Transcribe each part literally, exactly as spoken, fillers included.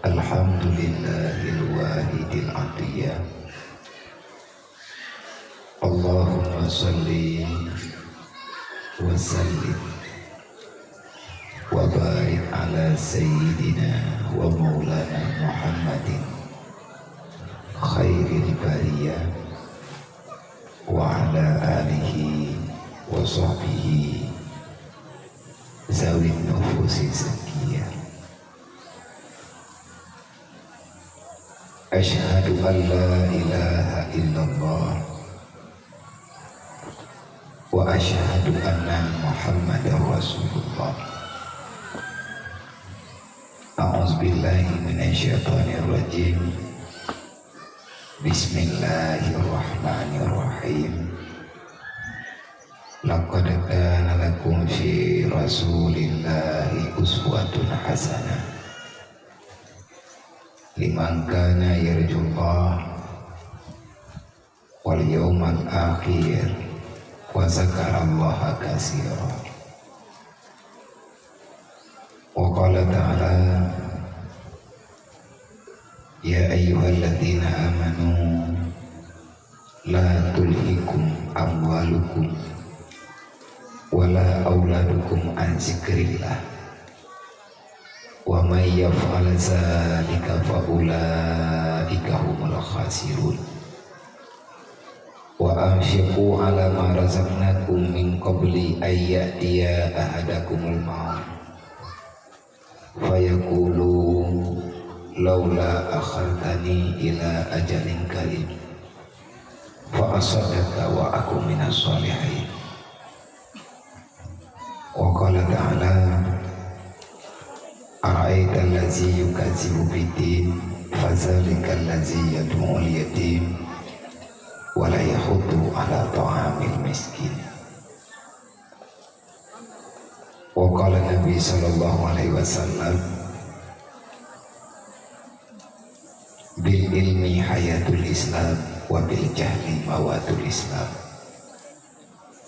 Alhamdulillahil wahidil atiyah. Allahumma shalli wa sallim wa barik ala sayyidina wa maulana Muhammadin khairil bariyah wa ala alihi wa sahbihi zawin nufusi zakiyah. Asyhadu an la ilaha illallah wa asyhadu anna Muhammadar Rasulullah. A'udzubillahi minasyaitonirrajim. Bismillahirrahmanirrahim. Laqad kana lakum fi Rasulillahi uswatun hasanah liman kana yarjullaha wal yaumal akhir wa dzakarallaha katsira. Wa qala ta'ala, ya ayyuhalladzina amanu la tulhikum amwalukum wala auladukum an zikrillah. Wa may yaf'al dzalika fa ulaika humul khasirun. Wa anfiqu ala ma razaqnakum min qabli an ya'tiya ahadakumul maut fayaqulu laula akhartani ila ajalin qarib fa asaddaqa wa akun minas shalihin. Wa qala ta'ala, ara'aital ladzi yukazzibu biddin, fadzalikal ladzi yad'ul yatim wa la yahuddu ala ta'amil miskin. Wa qala Nabi sallallahu alaihi wasallam, bil ilmi hayatul Islam wa bil jahli mawatul Islam.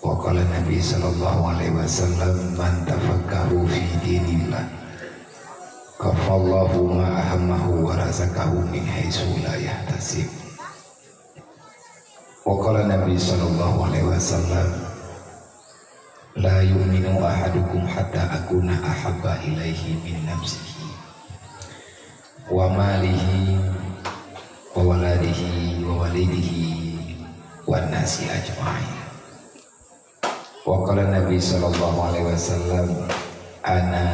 Wa qala Nabi sallallahu alaihi wasallam, man tafaqqaha fi dinillah kafallahu ma ahammahu wa razaqahu min haitsu la yahtasib. Wa qala Nabi sallallahu alaihi wasallam, la yu'minu ahadukum hatta akuna ahabba ilaihi min nafsihi wa malihi wa waladihi wa walidihi wan nasi ajma'in. Wa qala Nabi sallallahu alaihi wasallam, ana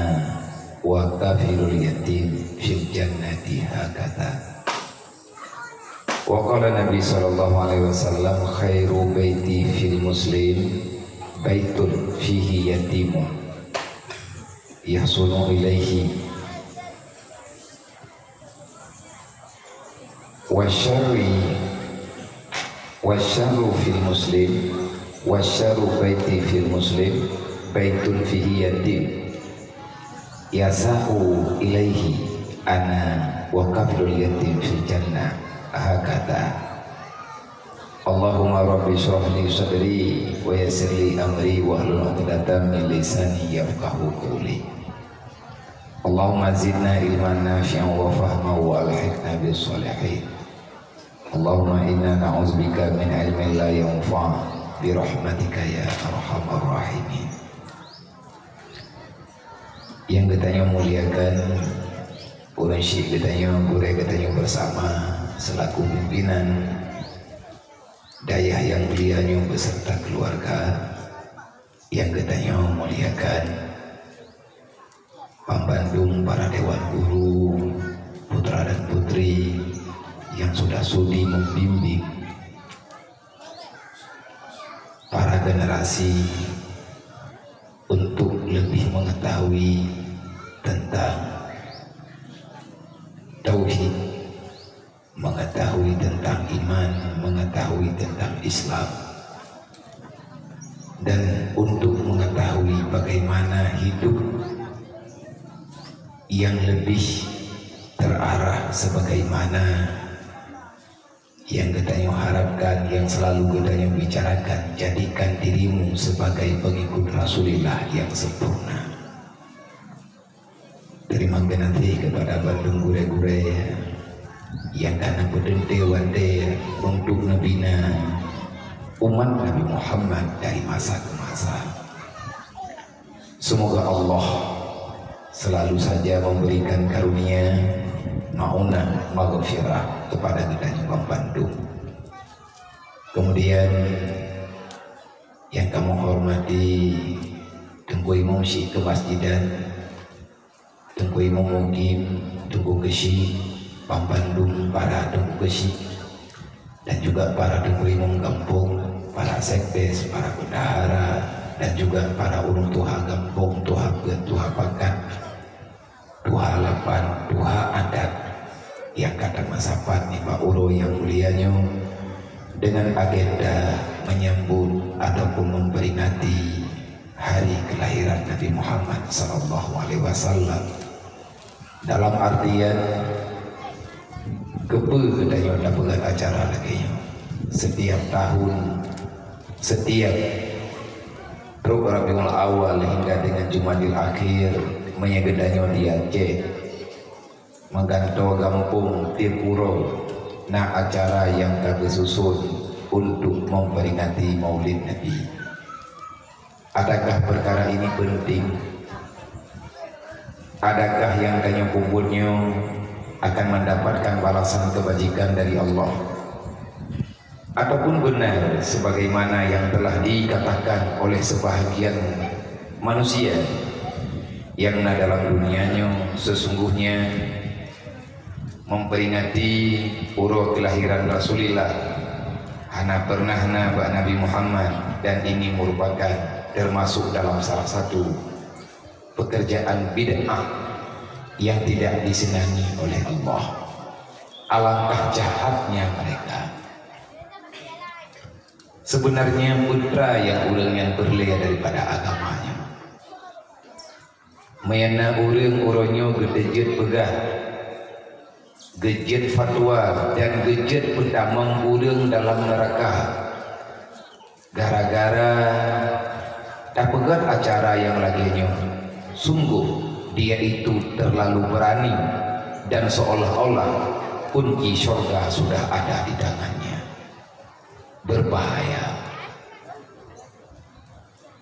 wa kafilul yatim fil jannati hakadha. Wa qala Nabi sallallahu alaihi wasallam, khairu baiti fil muslim baitun fihi yatimun yahsunu ilaihi. Wa syarri, wa syarru fil muslim, wa syarru baiti fil muslim baitun fihi yatim yas'au ilaihi ana wa kafilul yatim fil jannah. Hakadha. Allahumma rabbi shrah li sadri wa yassir li amri wahlul 'uqdatam min lisani yafqahu qawli. Allahumma zidna ilman nafi'an wa fahman wa alhiqna bis shalihin. Allahumma inna na'udzubika min ilmin la yanfa' bi rahmatika ya arhamar rahimin. Nyang geutanyoe muliakan, ureueng syik geutanyoe, gurée geutanyoe bersama selaku pimpinan dayah nyang mulia nyoe beserta keluarga, nyang geutanyoe muliakan, banmandum para dewan guru, putra dan putri yang sudah sudi membimbing para generasi untuk lebih mengetahui tentang tauhid, mengetahui tentang iman, mengetahui tentang Islam, dan untuk mengetahui bagaimana hidup yang lebih terarah sebagaimana yang geutanyoe harapkan, yang selalu geutanyoe bicarakan, jadikan dirimu sebagai pengikut Rasulullah yang sempurna. Terima Meuganti kepada bandum gurée-gurée nyang ka na peuteuntée watée untuk neubina umat Nabi Muhammad dari masa ke masa. Semoga Allah selalu saja memberikan karunia, maunah, maghfirah kepada kita nyumbang bandum. Kemudian, yang kami hormati Teungku Imum Syik Kemasjidan, Teungku Imum Mukim, Teungku Keuchik, banbandum para Teungku Keuchik, dan juga para Teungku Imum gampông, para sekdes, para bendahara, dan juga para ureuëng tuha gampông, tuha peuet, tuha pakat, tuha lapan, tuha adat nyang ka tameusapat nibak uroe nyang mulia nyoe dengan agenda menyambut ataupun memperingati hari kelahiran Nabi Muhammad sallallahu alaihi wasallam. Dalam artian, keupeue geutanyoe tapeugét acara lagée nyoe? Setiap tahun, setiap trok Rabiul Awal hingga dengan Jumadil Akhir, meunyoe geutanyoe di Aceh, meugantoe gampông tiep uroe na acara nyang ka geususun untuk memperingati Maulid Nabi. Adakah perkara ini penting? Adakah nyang tanyoe peubuet nyoe akan mendapatkan balasan kebajikan dari Allah? Ataupun benar sebagaimana yang telah dikatakan oleh sebahagian manusia yang na dalam dunia nyoe, sesungguhnya memperingati uroe kelahiran Rasulillah hana pernah na bak Nabi Muhammad, dan ini merupakan termasuk dalam salah satu pekerjaan bid'ah yang tidak disenangi oleh Allah. Alangkah jahatnya mereka. Sebenarnya peue nyang ureuëng nyan peureulée daripada agamanya. Meunyoe na ureuëng uroe nyoe geuteujeuet peugah, geujeuet fatwa dan geujeuet peutamong ureuëng dalam neuraka gara-gara tapeugét acara nyang lagée nyoe, sungguh dia itu terlalu berani dan seolah-olah kunci syurga sudah ada di tangannya. Berbahaya.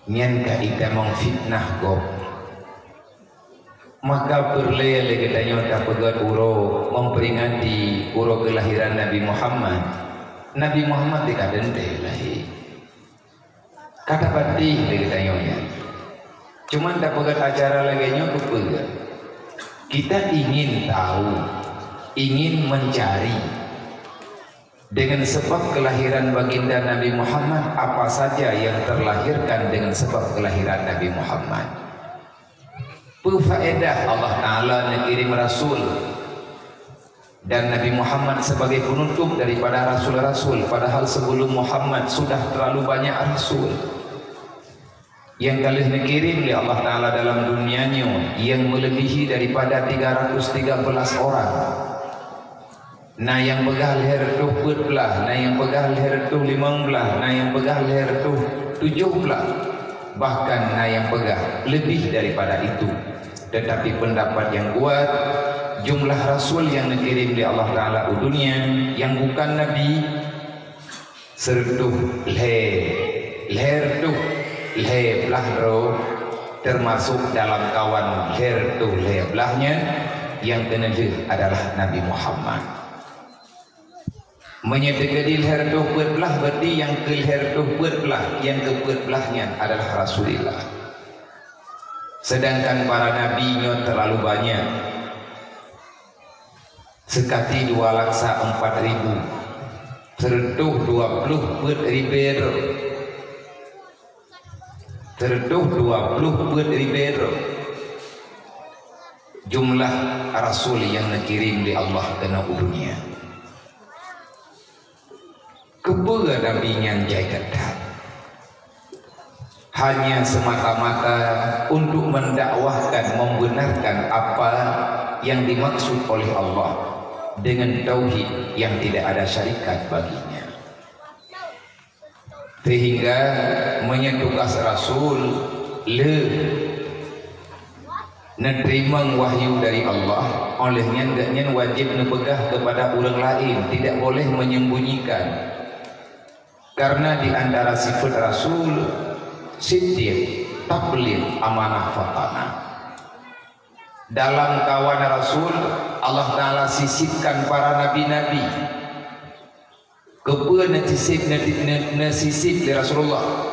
Nyan ka itamong fitnah gob. Maka peureulée lé geutanyoe tapeugét uroe memperingati uroe kelahiran Nabi Muhammad. Nabi Muhammad di kadang teuh lahé. Ka tapatéh lé geutanyoe nyan. Cuman tapeugét acara lagée nyoe keupeue? Kita ingin tahu, ingin mencari. Dengan sebab kelahiran baginda Nabi Muhammad, apa saja yang terlahirkan dengan sebab kelahiran Nabi Muhammad. Peue faedah Allah Ta'ala neukirim Rasul dan Nabi Muhammad sebagai penutup daripada rasul-rasul, padahal sebelum Muhammad sudah terlalu banyak rasul yang ka lheueh neukirim lé Allah Ta'ala dalam dunia nyoe, yang melebihi daripada tiga ratus tiga belas orang. Na nyang peugah lhée reutôh peuet blaih, na nyang peugah lhée reutôh limong blaih, na nyang peugah lhée reutôh tujoh blaih, bahkan na nyang peugah lebih daripada itu. Tetapi pendapat yang kuat, jumlah rasul yang neukirim lé Allah Ta'ala u dunia yang bukan nabi, seureutôh lhée, lhée reutôh lhée blaih droe, termasuk dalam kawan lhée reutôh lhée blaih nyan, nyang keuneulheueh adalah Nabi Muhammad. Meunyoe teukeudi lhée reutôh peuet blaih, berarti nyang keu lhée reutôh peuet blaih, nyang keu peuet blaih nyan adalah Rasulullah. Sedangkan para nabi nyoe terlalu banyak. Seukati dua laksa empat ribu, seureutôh dua ploh peuet ribée droe. Seureutôh dua ploh peuet ribée droe jumlah rasul nyang neukirém lé Allah keunoe u dunia. Keupeue nabi nyan jai that-that? Hanya semata-mata untuk mendakwahkan, membenarkan apa yang dimaksud oleh Allah dengan tauhid yang tidak ada syarikat baginya. Sehingga meunyoe tugas rasul le Neuteurimong wahyu dari Allah, óh lheueh nyan gobnyan wajéb neupeugah keupada ureuëng laén, tidak boleh menyembunyikan. Karena di antara sifat Rasul, siddiq, tabligh, amanah, fatanah. Dalam kawan Rasul, Allah Ta'ala sisipkan para nabi-nabi. Keupeue neusisip, ne-, ne-, neusisip lé Rasulullah?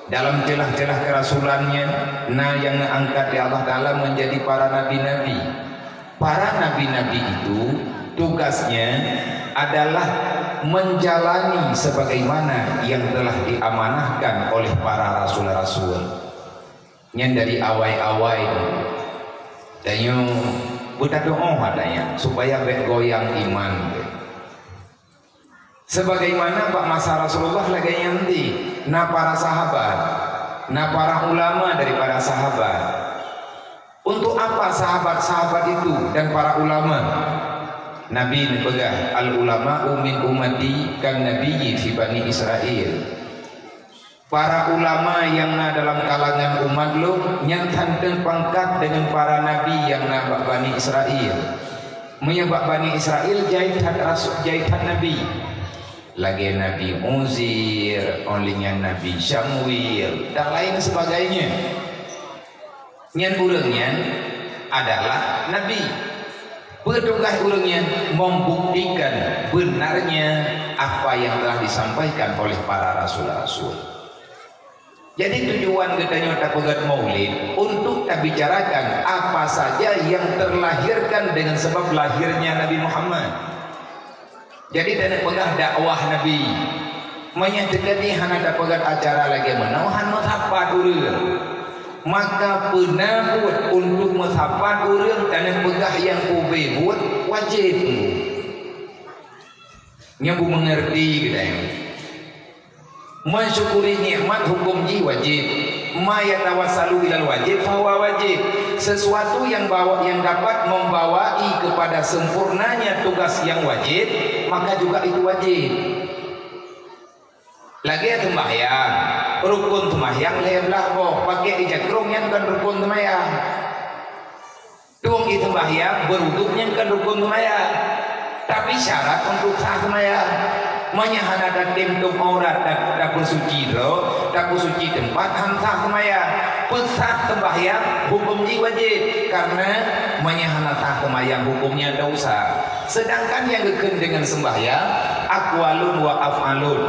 Dalam celah-celah kerasulan nyan, na nyang neuangkat lé Allah Ta'ala menjadi para nabi-nabi. Para nabi-nabi itu tugasnya adalah menjalani sebagaimana yang telah diamanahkan oleh para rasul-rasul. Nyan dari awai-awai dulu. Tanyoe beutatuoh watanya supaya bék goyang iman. Sebagaimana bak masa Rasulullah lagée nyan di, na para sahabat, na para ulama daripada sahabat. Untuk apa sahabat-sahabat itu dan para ulama? Nabi neupeugah, "Al-ulama'u min ummati kan nabiyyi fi Bani Israil." Para ulama nyang na dalam kalangan umat lôn nyan tan teupangkat deungon para nabi nyang na bak Bani Israil. Meunyoe bak Bani Israil jai that rasul, jai that nabi. Lagée Nabi Uzair, óh lheueh nyan Nabi Syamwil, dan lain sebagainya. Nyan ureuëng nyan adalah nabi. Peue tugaih ureuëng nyan? Membuktikan benarnya apa yang telah disampaikan oleh para rasul-rasul. Jadi tujuan geutanyoe tapeugét maulid untuk tabicarakan apa saja yang terlahirkan dengan sebab lahirnya Nabi Muhammad. Jadi taneuk peugah dakwah Nabi. Meunyoe teukeudi hana tapeugét acara lagée meunoe, hana meusapat ureuëng. Maka peuna buet untuk meusapat ureuëng taneuk peugah nyang ubé buet wajéb. Nyoe beumeungeurti geutanyoe. Mensyukuri nikmat hukum jih wajéb. Ma yatawassalu ilal wajib fahuwa wajib. Sesuatu yang bawa, yang dapat membawai kepada sempurnanya tugas yang wajib, maka juga itu wajib. Lagée seumbahyang, rukun seumbahyang lhée blaih boh, pakai ija krong nyan kon rukun seumbahyang. Tueng ié seumbahyang, beuruduk nyan kon rukun seumbahyang, tapi syarat untuk sah seumbahyang. Meunyoe hana tatem tueng aurat, ta-, tapeusuci droe, tapeusuci teumpat, han sah seumbahyang. Peusah seumbahyang huköm jih wajéb, kareuna meunyoe hana sah seumbahyang huköm nyan desya. Seudangkan nyang geukheun deungon seumbahyang, aqwalun wa af'alun,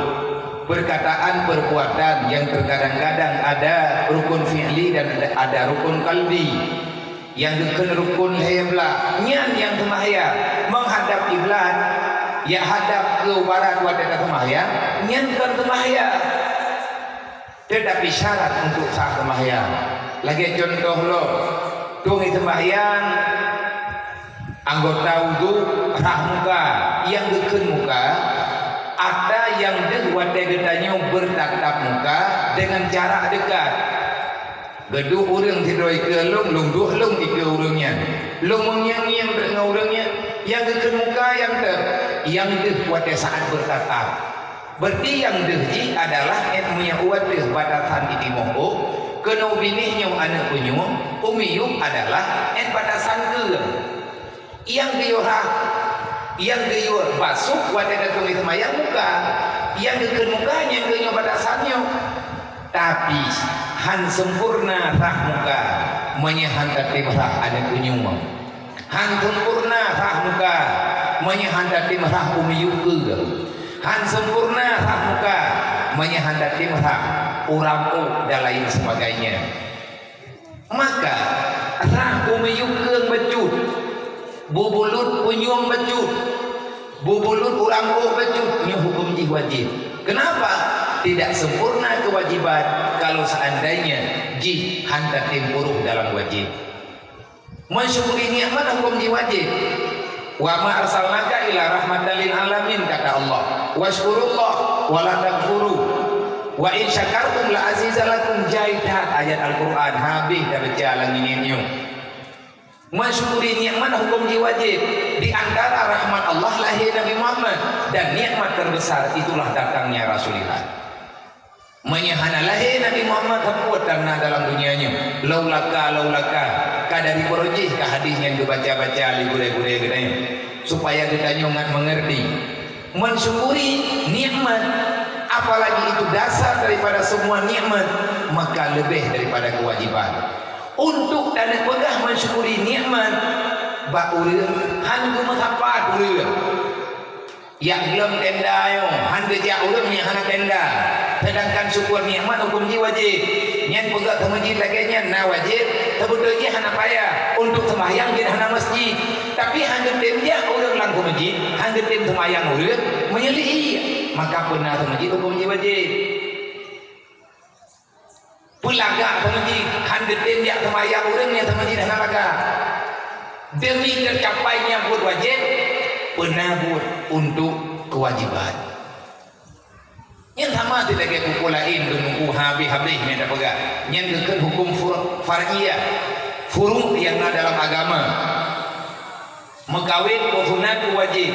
perkataan, perbuatan yang terkadang-kadang ada rukun fi'li dan ada, ada rukun qalbi. Nyang geukheun rukun lhée blaih, nyan nyang seumbahyang. Meuhadab kiblat, jak hadab keu barat watée taseumbahyang, nyan kon seumbahyang. Teutapi syarat untuk sah seumbahyang. Lagée cuntoh lom, tueng ié seumbahyang, anggota udhu, rhah muka, nyang geukheun muka, ata nyang deuh watée geutanyoe beutatap muka deungon jarak dekat. Geuduek ureuëng sidroe ikeue lôn, lôn duek lôn ikeue ureuëng nyan. Lôn meungieng-ngieng ngon ureuëng nyan, nyang geukheun muka nyang teuh, nyang deuh watée saát beutatap. Berarti nyang deuh jih adalah, eh, meunyoe watée batasan itimoh ôk, keunoe binéh nyoe aneuëk punyueng, u miyueb adalah, eh, batasan keueng. Nyang geuyue rhah, nyang geuyue basuh watée geutueng ié seumbahyang muka, nyang geukheun muka nyang geuyue batasan nyoe. Tapi, han sempurna rhah muka meunyoe han tatem rhah aneuëk punyueng. Han sempurna rhah muka meunyoe han tatem rhah u miyueb keueng. Han sempurna rhah muka meunyoe han tatem rhah u rambôt dan lain sebagainya. Maka, rhah u miyueb keueng bacut, bubulut punyueng bacut, bubulut u rambôt bacut, nyoe huköm jih wajéb. Kenapa? Tidak sempurna kewajiban kalau seandainya jih han tatem puruh dalam wajéb. Mensyukuri nikmat huköm jih wajéb. "Wa ma arsalnaka illa rahmatan lil alamin," kata Allah. "Wasykurullah wa la takfuru. Wa in syakartum la azidannakum," jai that ayat Al-Quran habéh tabaca lam minyéuk nyoe. Mensyukuri nikmat huköm jih wajéb. Di antara rahmat Allah lahé Nabi Muhammad dan nikmat terbesar itulah datangnya Rasulullah. Meunyoe hana lahé Nabi Muhammad, sapeue tan na dalam dunia nyoe? Laulaka, laulaka. Ka dari barô jih ka hadis nyang geubaca-baca lé gurée-gurée geutanyoe, supaya geutanyoe ngat meungerti. Mensyukuri nikmat, apalagi itu dasar daripada semua nikmat, maka lebih daripada kewajiban. Untuk taneupeugah mensyukuri nikmat bak ureuëng han geumeusapat ureuëng. Jak glöng tenda nyoe, han geujak ureuëng nyang hana tenda. Sedangkan syukur nikmat huköm jih wajéb. Nyan peugah teumeuji lagée nyan na wajéb, teubeutôi jih hana payah. Untuk seumahyang jih hana masjid. Tapi han geutem jak ureuëng lam teumeuji, han geutem seumahyang ureuëng meunyeuli, maka peuna teumeuji huköm jih wajéb. Peulagak teumeuji, han geutem jak seumayang ureuëng nyang teumeuji hana lagak. Demi tercapainya buet wajéb, peuna buet untuk kewajiban. Nyan sama lagée buku laén geunungku habéh-habéh nyang tapeugah. Nyan geukheun huköm fur-, far'iyah, furu' nyang na dalam agama. Meukawen peue sunat peue wajéb.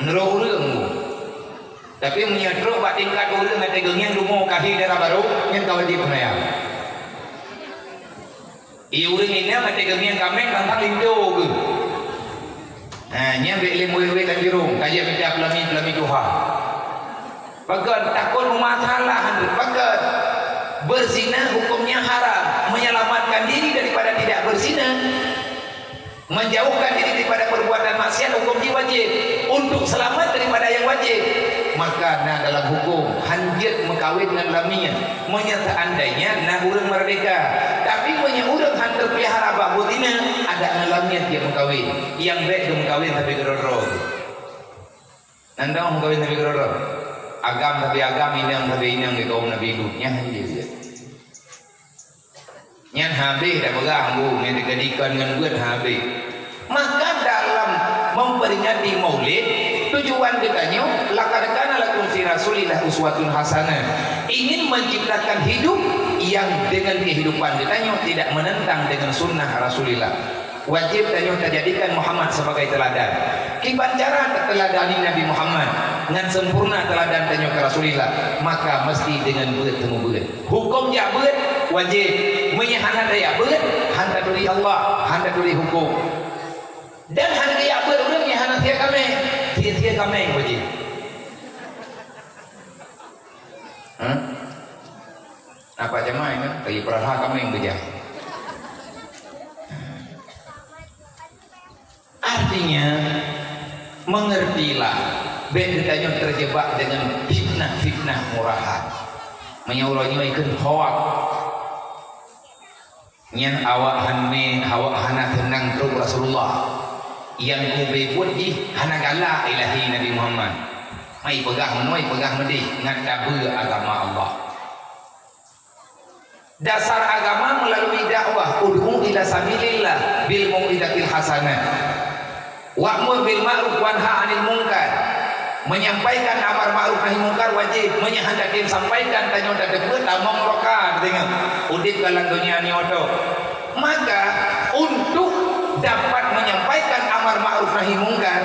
Meunurot ureuëng. Tapi meunyoe trok bak tingkat ureuëng até geungieng dumo kahi dara barô, nyan ka wajéb seumayang. Ie ureuëng inong até geungieng kaméng tantang linto geuh. Ha, nyan bék lé muwét-wét lam jirong, ka jeuet mita peulami-peulami tuha. Pakon takot meumasalah, pakon berzina hukumnya haram, menyelamatkan diri daripada tidak berzina. Menjauhkan diri daripada perbuatan maksiat hukum jih wajib. Untuk selamat daripada yang wajib, maka na dalam hukum han jeuet meukawen ngon lamiet. Meunyoe seandainya na ureuëng merdeka, tapi meunyoe ureuëng han teupeulihara bak beuzina, adak ngon lamiet jeuet meukawen. Nyang bék geumeukawen tapi keudroe-droe. Nan dong meukawen tapi keudroe-droe. Agam tapi agam, inong tapi inong di kaum Nabi Lut. Nyan han jeuet. Nyan habéh dah peugah ambu, nyan teukeudi kon ngon buet habéh. Maka dalam memperingati Maulid, tujuan geutanyoe, "Laqad kana lakum fi Rasulillah uswatun hasanah." Ingin menciptakan hidup yang dengan kehidupan geutanyoe tidak menentang dengan sunnah Rasulillah. Wajib tanyoe tajadikan Muhammad sebagai teladan. Kiban cara tateuladani Nabi Muhammad ngon sempurna teladan tanyoe keu Rasulillah, maka mesti dengan buet teumeubeuet. Huköm jak beuet wajéb. Meunyoe hana tajak beuet, han taturi Allah, han taturi huköm. Dan han geujak beuet ureuëng nyang hana sie kaméng. Sie-sie kaméng wajéb. Hah? Apa jamai kan? Tapi peurahla kaméng beujah. Artinya, mengertilah, bék geutanyoe terjebak dengan fitnah-fitnah murahan. Meunyoe uroe nyoe ikheun hoak, nyan awak han mé, awak hana seunang trok Rasulullah. Nyang kube buet jih hana galak ilahi Nabi Muhammad. Mai peugah meunoe, peugah meudeh, ngat tabeue agama Allah. Dasar agama melalui dakwah, ud'u ila sabilillah bil mau'izatil hasanah. Wa'mur bil ma'ruf wanha 'anil munkar. Menyampaikan amar ma'ruf nahi munkar wajib. Meunyoe hana tatem sampaikan, tanyoe tateupeue tamong roka, teudeungoe. Udeb ka lam donya nyoe tôh. Maka, untuk dapat menyampaikan amar ma'ruf nahi munkar,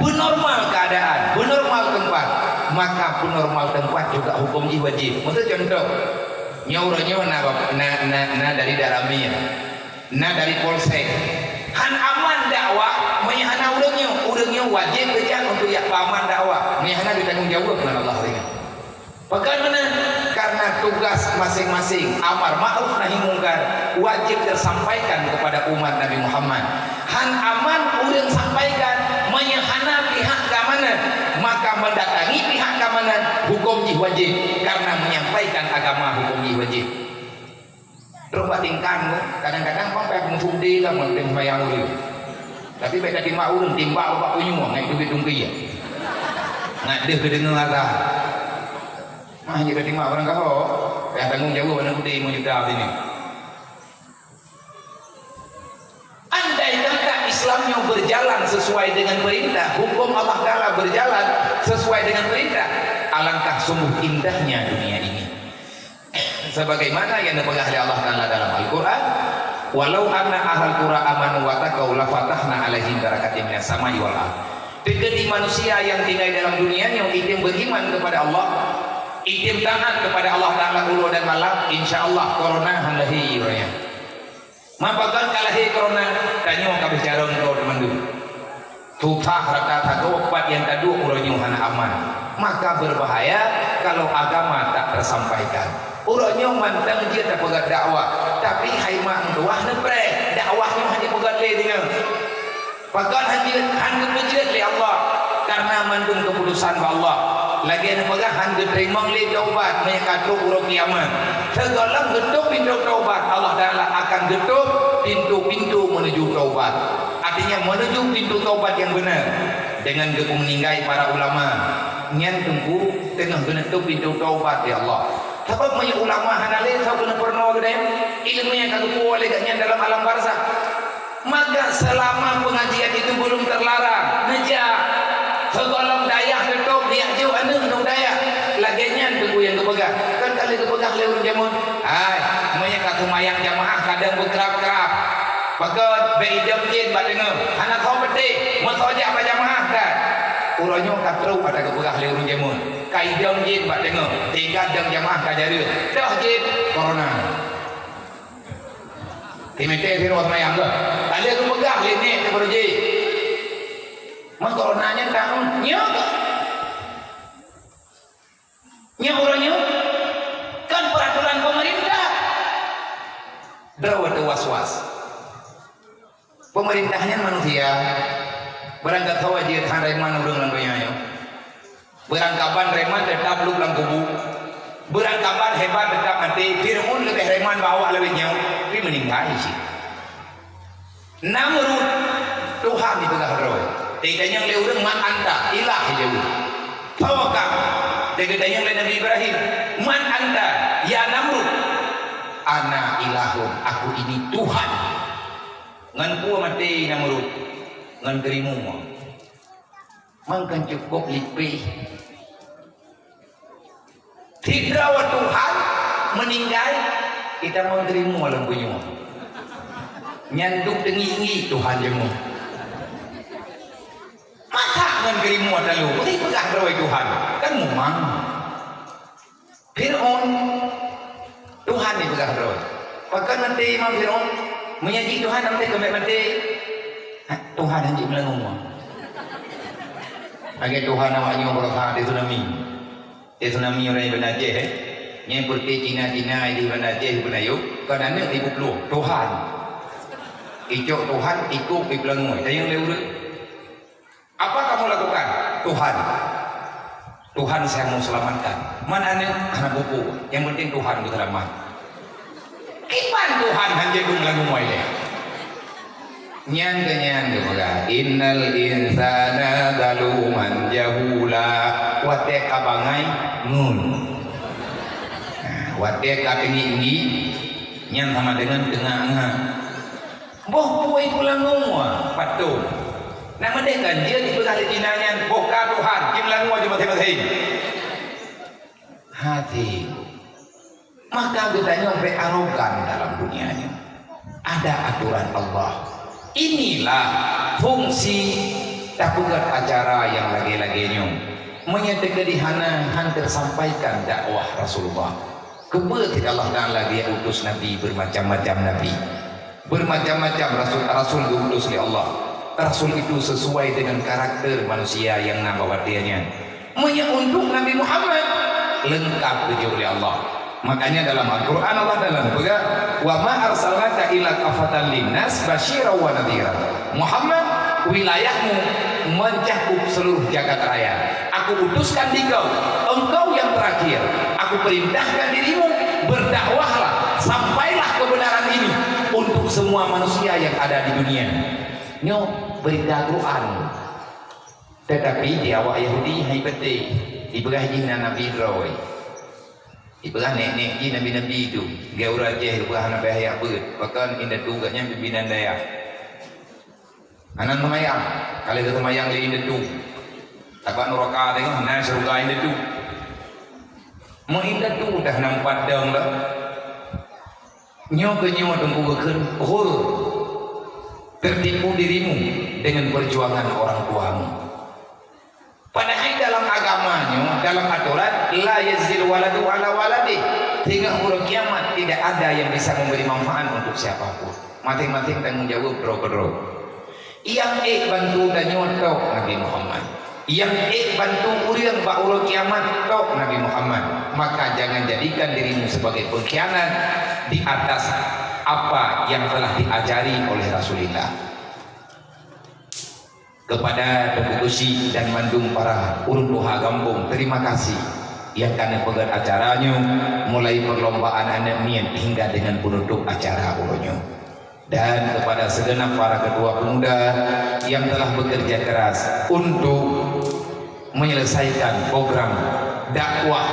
beunormal keadaan, beunormal tempat, maka beunormal tempat juga hukum jih wajib. Miseu contoh, Nyoe uroe nyoe na, na, na, na dari Danramil, na dari Polsek. Han aman dakwah, meunyoe hana ureuëng nyoe, ureuëng nyoe wajéb geujak untuk jak peuaman dakwah. Meunyoe hana, geutanggong jaweueb ngon Allah ringan. Pakon meunan? Karena tugas masing-masing, amar ma'ruf nahi mungkar, wajéb tersampaikan kepada umat Nabi Muhammad. Han aman ureuëng sampaikan, meunyoe hana pihak keamanan, maka mendatangi pihak keamanan, hukum jih wajéb, karena menyampaikan agama hukum jih wajéb. Trok bak tingkang tu, kadang-kadang pang payah musuh deh lah, mungkin sembahyang ureuëng. Tapi bék tatimbak ureuëng, timbak bak punyueng, ngai duit dungki ya. Ngat deh keudeungoe azan. Mah, jika timbak barang kahok, payah tanggung jaweueb aneuk udeb lima juta sini. Andai kata Islam nyoe berjalan sesuai dengan perintah, hukum Allah Ta'ala berjalan sesuai dengan perintah, alangkah sungguh indahnya dunia ini. Sebagaimana yang dipeugah oleh Allah Ta'ala dalam Al-Quran, "Walau anna ahlal qura amanu wa taqau lafatahna alaihim barakatim minas samai wal ard." Teukeudi manusia yang tinggai dalam dunia nyoe item beriman kepada Allah, item taat kepada Allah Ta'ala uroe dan malam, insya Allah corona han lahé uroe nyan. Mapakon ka lahé corona, tanyoe ka bicara ngon droe mandum. Susah rata sagoe, pat nyang taduek uroe nyoe hana aman. Maka berbahaya kalau agama tak tersampaikan. Uroe nyoe mantong jeuet tapeugah dakwah, tapi hai mak meutuwah neupreh, dakwah nyoe hana peugah lé deungon. Pakon han jeuet, han geupeujeuet lé Allah, karena mandum keuputusan bak Allah. Lagée neupeugah han geuteurimong lé taubat meunyo ka trok uroe kiamat. Sigohlom geutôp pintoe taubat, Allah Taala akan geutôp pintoe-pintoe menuju taubat. Artinya menuju pintoe taubat nyang beuna. Deungon geupeumeuninggai para ulama, nyan teungku teungoh geuneutôp pintoe taubat lé Allah. Sabab meunyo ulama hana lé, soe keuneuk peurunoe geude? Ileumé nyang ka geupuwoe lé gobnyan dalam alam barzakh. Maka selama pengajian itu belum terlarang, neujak. Sigohlom dayah teutôp, neujak jok aneuk ngon dayah. Lagée nyan teungku nyang geupeugah. Kan ka lheueh geupeugah lé ureuëng jameun. Hai, meunyo ka seumayang jamaah kadang beukrab-krab. Pakon, bék idong jén bak teungoh. Hana soe peuté, meusoe jak bak jamaah kan. Uroe nyoe ka trok ata geupeugah lé ureuëng jameun. Ka idong jén bak teungoh. Tinggai dong jamaah ka jareung. Toh jén, corona. Timete virus mayang tu. Tak lé geupeugah lé nek tu baru jih. Mengko corona nyan tak nyoe. Nyoe uroe nyoe kan peraturan pemerintah. Droe teuwas-was. Pemerintah nyan manusia. Barangkasoe jeuet han reman ureuëng lam donya nyoe. Beurangkaban reman teutap lôb lam kubu. Beurangkaban hebat teutap maté. Fir'aun leubeh reman bak awak lawét nyoe, tapi meuninggai cit. Namrud, Tuhan jipeugah droe. Tanyong lé ureuëng, "Man anta?" Ilah jaweueb. Tawakal. Tanyong lé Nabi Ibrahim, "Man anta ya Namrud?" "Ana ilahun, aku ini Tuhan." Ngon peue maté Namrud? Ngon geurimu. Mangkon cukôp lipéh. Sidroe Tuhan meuninggai, kita meuteurima lam bunyueng. Nyan duek teungiek-ngiek Tuhan jameun. Masa ngon geurimu talu, bri peugah droe Tuhan, kan mumang. Fir'aun, Tuhan jipeugah droe. Pakon maté Imam Fir'aun? Meunyo jih Tuhan, maté keumbet maté. Ha, Tuhan hanjeuet meulangong. Lagée Tuhan awak nyoe beurasa di tsunami. Di tsunami ureuëng Banda Aceh, eh. Nyang peureté Cina-Cina di Banda Aceh, di Banda Yub, kon aneuk ibu plueng. Tuhan. Icok Tuhan, ikôk di peulangong. Tanyong lé ureuëng. Apa kamu lakukan? Tuhan. Tuhan saya mau selamatkan. Man aneuk? Hana peue-peue. Yang penting Tuhan geuseulamat. Kiban Tuhan hanjeuet meulangong lé. Nyan keuh nyan geupeugah, "Innal insana zaluman jahula." Watée ka bangai, ngun. Nah, watée ka teungiek-ngiek, nyan sama dengan teungak-ngak. Boh peue ipeulangong, patong. Nak meudeh kan jeuet ipeugah lé Cina nyan, boh ka Tuhan, jimeulangong di maséng-maséng. Hati. Maka geutanyoe bék arogan dalam dunia nyoe. Ada aturan Allah. Inilah fungsi tapeugét acara nyang lagée-lagée nyoe. Meunyoe teukeudi hana, han teusampaikan dakwah Rasulullah. Keupeue cit Allah Taala geuutus nabi, bermacam-macam nabi. Bermacam-macam rasul, rasul geuutus lé Allah. Rasul itu sesuai dengan karakter manusia nyang na bak watée nyan. Meunyoe untuk Nabi Muhammad, leungkap geujok lé Allah. Makanya dalam Al-Quran Allah Taala peugah, "Wa ma arsalnaka illa kafatan linnas basyira wa nadhira." Muhammad, wilayahmu mencakup seluruh jagat raya. Aku utuskan di kau, engkau yang terakhir. Aku perintahkan dirimu, berdakwahlah, sampailah kebenaran ini untuk semua manusia yang ada di dunia. Nyoe berita Quran. Tetapi di awak Yahudi hai peuté, ipeugah jih na nabi droe. Ipeugah nek-nek jih nabi-nabi itu. Geu ureuëng Aceh ipeugah hana payah jak beuet. Pakon indatu gobnyan pimpinan dayah. Hana seumayang, ka lheueh geuseumayang lé indatu. Sabab nuraka teungoh na syeuruga indatu. Meu indatu dah na padang lah. Nyoe keuh nyoe teungku geukheun, "Ghur, tertipu dirimu dengan perjuangan orang tuamu." Padahai dalam agama nyoe, dalam atoran, "La yajzil waladu ala waladih." Singoh uroe kiamat tidak ada yang bisa memberi manfaat untuk siapa pun. Maséng-maséng tanggong jaweueb droe keudroe. Nyang ék bantu tanyoe tok Nabi Muhammad. Nyang ék bantu ureuëng bak uroe kiamat tok Nabi Muhammad. Maka jangan jadikan dirimu sebagai pengkhianat di atas apa yang telah diajari oleh Rasulullah. Kepada Teungku Geuchik dan mandum para ureuëng tuha gampông, terima kasih nyang ka neupeugét acara nyoe, mulai perlombaan aneuk miet hingga dengan penutup acara uroe nyoe. Dan kepada segenap para ketua pemuda yang telah bekerja keras untuk menyelesaikan program dakwah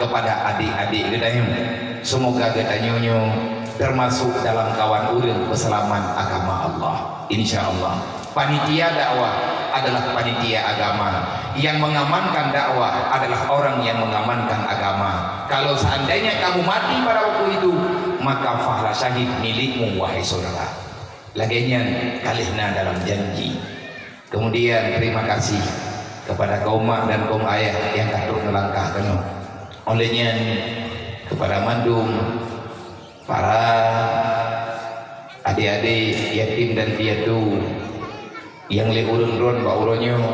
kepada adik-adik geutanyoe. Semoga geutanyoe nyoe termasuk dalam kawan ureuëng peuseulamat agama Allah. Insya Allah. Panitia dakwah adalah panitia agama. Yang mengamankan dakwah adalah orang yang mengamankan agama. Kalau seandainya kamu mati pada waktu itu, maka pahala syahid milikmu, wahai saudara. Lagée nyan ka lheueh na dalam janji. Kemudian terima kasih kepada kaum mak dan kaum ayah nyang ka trok neulangkah keunoe. Óh lheueh nyan kepada mandum para adik-adik yatim dan piatu nyang lé ureuëng droen bak uroe nyoe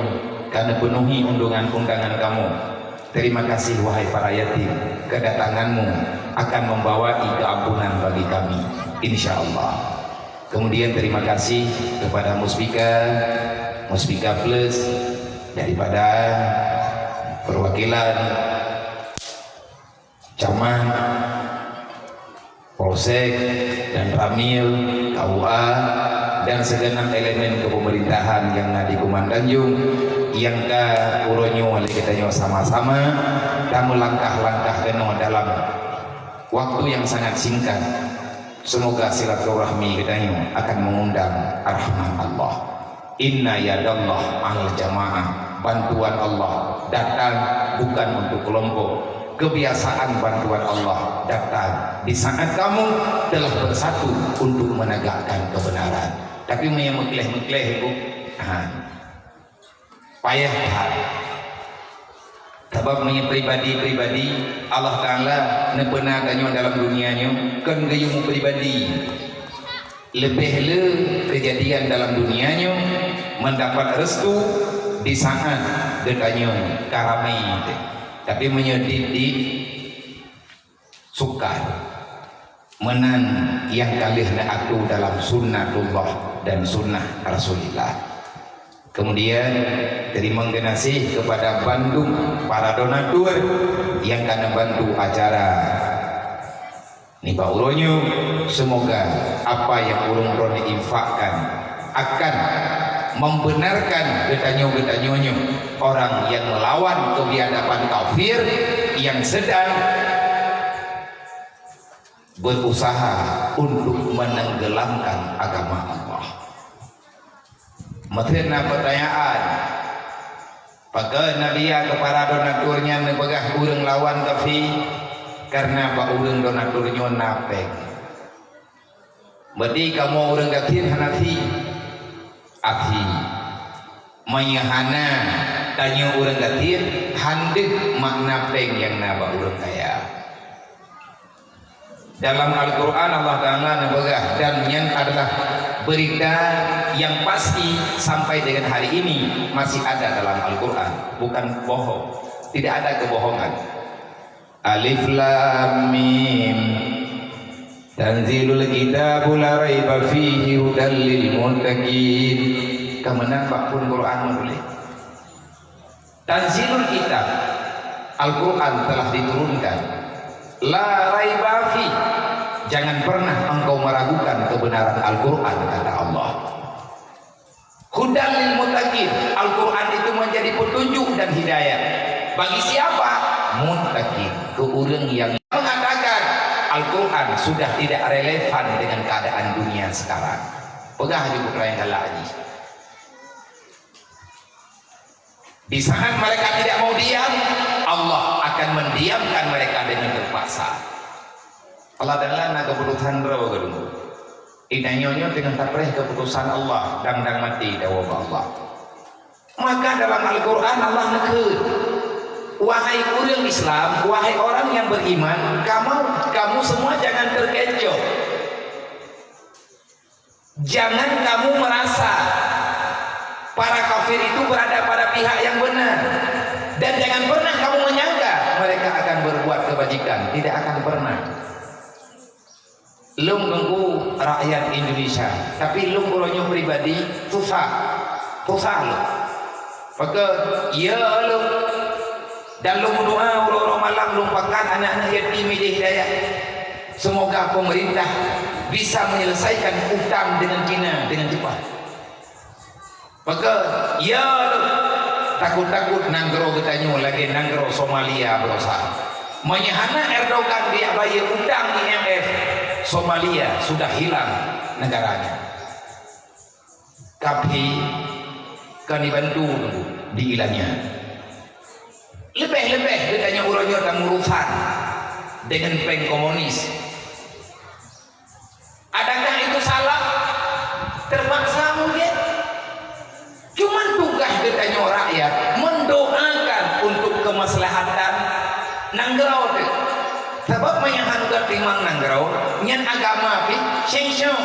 ka neupeunuhi undungan undangan kamoe. Terima kasih wahai para yatim, kedatanganmu akan membawa keampunan bagi kami, insya Allah. Kemudian terima kasih kepada Muspika, Muspika Plus daripada perwakilan Camat, Polsek, dan Ramil, K U A, dan segenap elemen kepemerintahan yang na di Kuman Tanjung yang ka uroe nyoe lé geutanyoe sama-sama tameulangkah-langkah keunoe dalam waktu yang sangat singkat. Semoga silaturahmi geutanyoe akan mengundang rahmat Allah. Inna yadallah ma'al jamaah. Bantuan Allah datang bukan untuk kelompok. Kebiasaan bantuan Allah datang di saat kamu telah bersatu untuk menegakkan kebenaran. Tapi meunyoe meukleh-meukleh, Bu, ha, payah that. Sabab meunyoe pribadi-pribadi, Allah Taala neupeuna tanyoe dalam dunia nyoe kon geuyue pribadi. Leubeh le keujadian dalam dunia nyoe mendapat restu di saat geutanyoe ka ramé teuh. Tapi meunyoe dit-dit sukar, meunan nyang ka lheueh neuatu dalam sunnatullah dan sunnah Rasulillah. Kemudian, teurimong geunaséh kepada bandum para donatur nyang ka neubantu acara nibak uroe nyoe. Semoga apa yang ureuëng droeneuh infakkan akan membenarkan geutanyoe-geutanyoe nyoe orang yang melawan kebiadaban kafir yang sedang berusaha untuk menenggelamkan agama Allah. Meuteun na peutanyaan, pakon Nabi ya keu para donatur nyan neupeugah ureuëng lawan kafé? Kareuna bak ureuëng donatur nyoe na péng. Berarti kamoe ureuëng gasien hana sie? Asie. Meunyoe hana, tanyoe ureuëng gasien, han deuh makna péng nyang na bak ureuëng kaya. Dalam Al-Quran Allah Ta'ala neupeugah, dan nyan adalah berita yang pasti sampai dengan hari ini masih ada dalam Al-Quran, bukan bohong, tidak ada kebohongan. Alif Lam Mim. Tanzilul kitabu la raiba fihi hudal lil muttaqin. Kemenang bak pun Quran menulis. Tanzilul Kitab, Al-Quran telah diturunkan. La raiba fi, jangan pernah engkau meragukan kebenaran Al-Quran, kata Allah. Hudan lil muttaqin, Al-Quran itu menjadi petunjuk dan hidayah. Bagi siapa? Muttaqin, ke ureuëng yang mengatakan Al-Quran sudah tidak relevan dengan keadaan dunia sekarang. Peugah laju putra nyang galak jih. Di saat mereka tidak mau diam, Allah akan mendiamkan mereka dengan terpaksa. Allah Ta'ala na keputusan droe geuh. Inai nyoe teungoh tapreh keputusan Allah, dang-dang maté tawoe bak Allah. Maka dalam Al-Quran Allah neukheun, "Wahai ureuëng Islam, wahai orang yang beriman, kamu, kamu semua jangan terkecoh." Jangan kamu merasa para kafir itu berada pada pihak yang benar. Dan jangan pernah kamu menyangka mereka akan berbuat kebajikan. Tidak akan pernah. Lôn teungku rakyat Indonesia, tapi lôn uroe nyoe pribadi susah. Susah lôn. Pakon, ya lôn. Dan lôn meudoa uroe-uroe malam lôn pakat aneuk-aneuk yatim idéh dayah. Semoga pemerintah bisa menyelesaikan utang dengan Cina dengan cepat. Pakon, ya lôn. Takot-takot nanggroe geutanyoe lagée nanggroe Somalia beurosa. Meunyoe hana Erdogan geujak bayeue utang I M F, Somalia sudah hilang negaranya. Tapi kan dibantu di ilanya. Leubeh-leubeh geutanyoe uroe nyoe tamurusan dengan péng komunis. Adakah itu salah? Terpaksa mungkin. Cuman tugaih geutanyoe rakyat mendoakan untuk kemaslahatan nanggroe teuh. Sabab meunyoe han geutimang nanggroe, nyan agama pih seng-seng.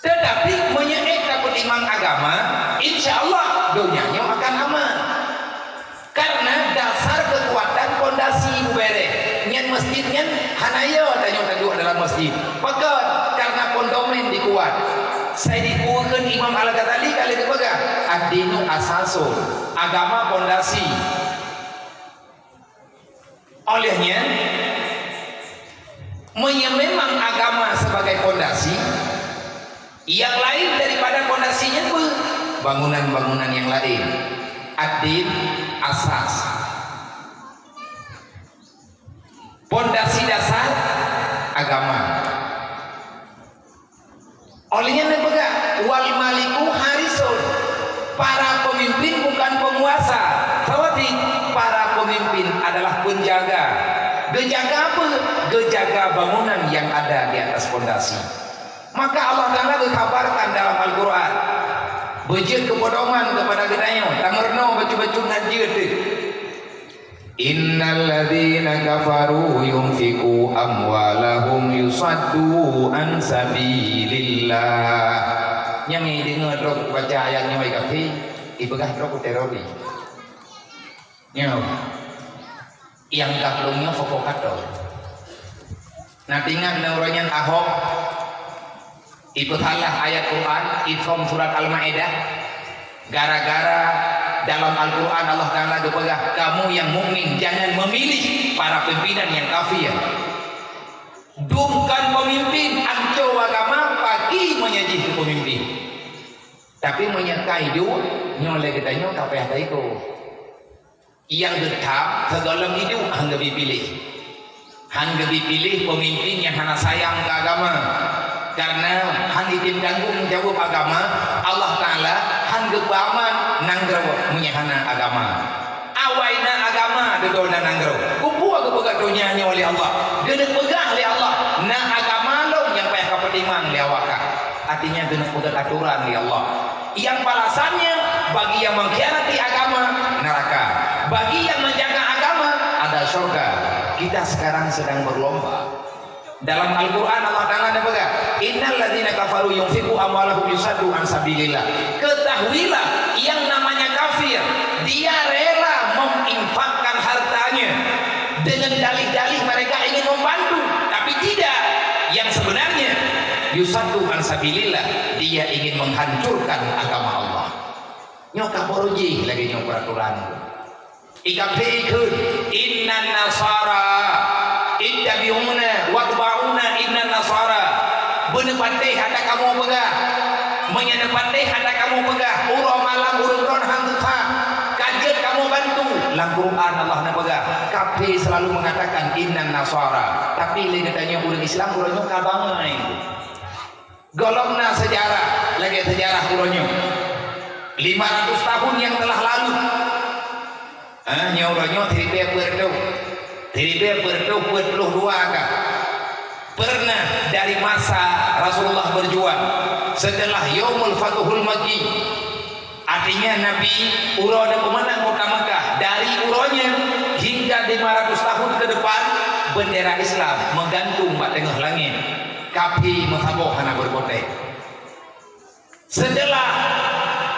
Tetapi meunyoe ék tapeutimang agama, insya Allah donya nyoe akan aman. Karena dasar keukuatan pondasi bubéréh. Nyan masjid nyan hana yo tanyoe taduek dalam masjid. Pakon? Karena pondomen dikuat. Saidikheun Imam Al-Ghazali ka lheueh geupeugah, "Ad-dinu asasun." Agama pondasi. Oleh nyan, meunyoe memang agama sebagai pondasi, yang lain daripada pondasi nyan peue? Bangunan-bangunan yang lain. Ad-din asas. Pondasi dasar agama. Oleh nyan neupeugah, "Wal maliku harisun." Para pemimpin bukan penguasa, tetapi para pemimpin adalah penjaga. Geujaga apa? Geujaga bangunan yang ada di atas pondasi. Maka Allah Taala geukhabarkan dalam Al-Quran, beujeuet keu pedoman kepada geutanyoe, tameurunoe bacut-bacut ngon jeuet teuh. "Innal ladzina kafaru yunfiqu amwalahum yusaddu an sabilillah." Nyang i deungoe droe baca ayat nyoe kafé, ipeugah droe teroris. Nyoe. Nyang ka lôn nyoe provokator. Na teuingat nyoe uroe nyan Ahok ipeusalah ayat Quran, isom surat Al-Maidah, gara-gara dalam Al-Quran Allah Taala geupeugah, "Kamu yang mukmin jangan memilih para pimpinan yang kafir." Dum kon pemimpin, anco agama, paki meunyoe jih keu pemimpin. Tapi meunyoe ka iduek, nyoe lé geutanyoe ka payah taiko. Nyang geutham sigohlom iduek han geubi piléh. Han geubi piléh peumimpin nyang hana sayang keu agama. Kareuna han item tanggong jaweueb agama, Allah Taala han geupeuaman nanggroe meunyoe hana agama. Awai na agama dudoe na nanggroe. Keupeue geupeugah donya nyoe lé Allah? Geuneuk peugah lé Allah, na agama lom nyang payah kapeutimang lé awak kah. Artinya geuneuk peugah aturan lé Allah. Yang balasannya bagi yang mengkhianati agama, neraka. Bagi yang menjaga agama, ada syurga. Kita sekarang sedang berlomba. Dalam Al-Quran Allah Taala neupeugah, "Innal ladzina kafaru yunfiqu amwalahum yusaddu an sabilillah." Ketahuilah, yang namanya kafir, dia rela menginfakkan hartanya dengan dalih-dalih mereka ingin membantu, tapi tidak. Yang sebenarnya, yusaddu an sabilillah, dia ingin menghancurkan agama Allah. Nyoe ka boro jih lagée nyoe peraturan. Ikafé kheun, "Innan nasara ittabi'una watba'una innan nasara." Beuneupatéh ata kamoe peugah. Meunyoe neupatéh ata kamoe peugah, uroe malam ureuëng droen han susah. Ka jeuet kamoe bantu. Lam Quran Allah neupeugah, kafé selalu mengatakan, "Innan nasara." Tapi lé geutanyoe ureuëng Islam uroe nyoe ka bangai. Gohlom na seujarah, lagée seujarah uroe nyoe. Lima ratus tahun yang telah lalu. Ah, nyoe uroe nyoe siribée peuet reutôh. Siribée peuet reutôh peuet ploh dua ka. Pernah dari masa Rasulullah berjuang, setelah Yaumul Fathul Makki, artinya Nabi uroe neupeumandang kota Mekah, dari uroe nyan hingga lima ratus tahun ke depan, bendera Islam meugantung bak teungoh langét. Kaphé meusaboh hana beureukotek. Seuteulah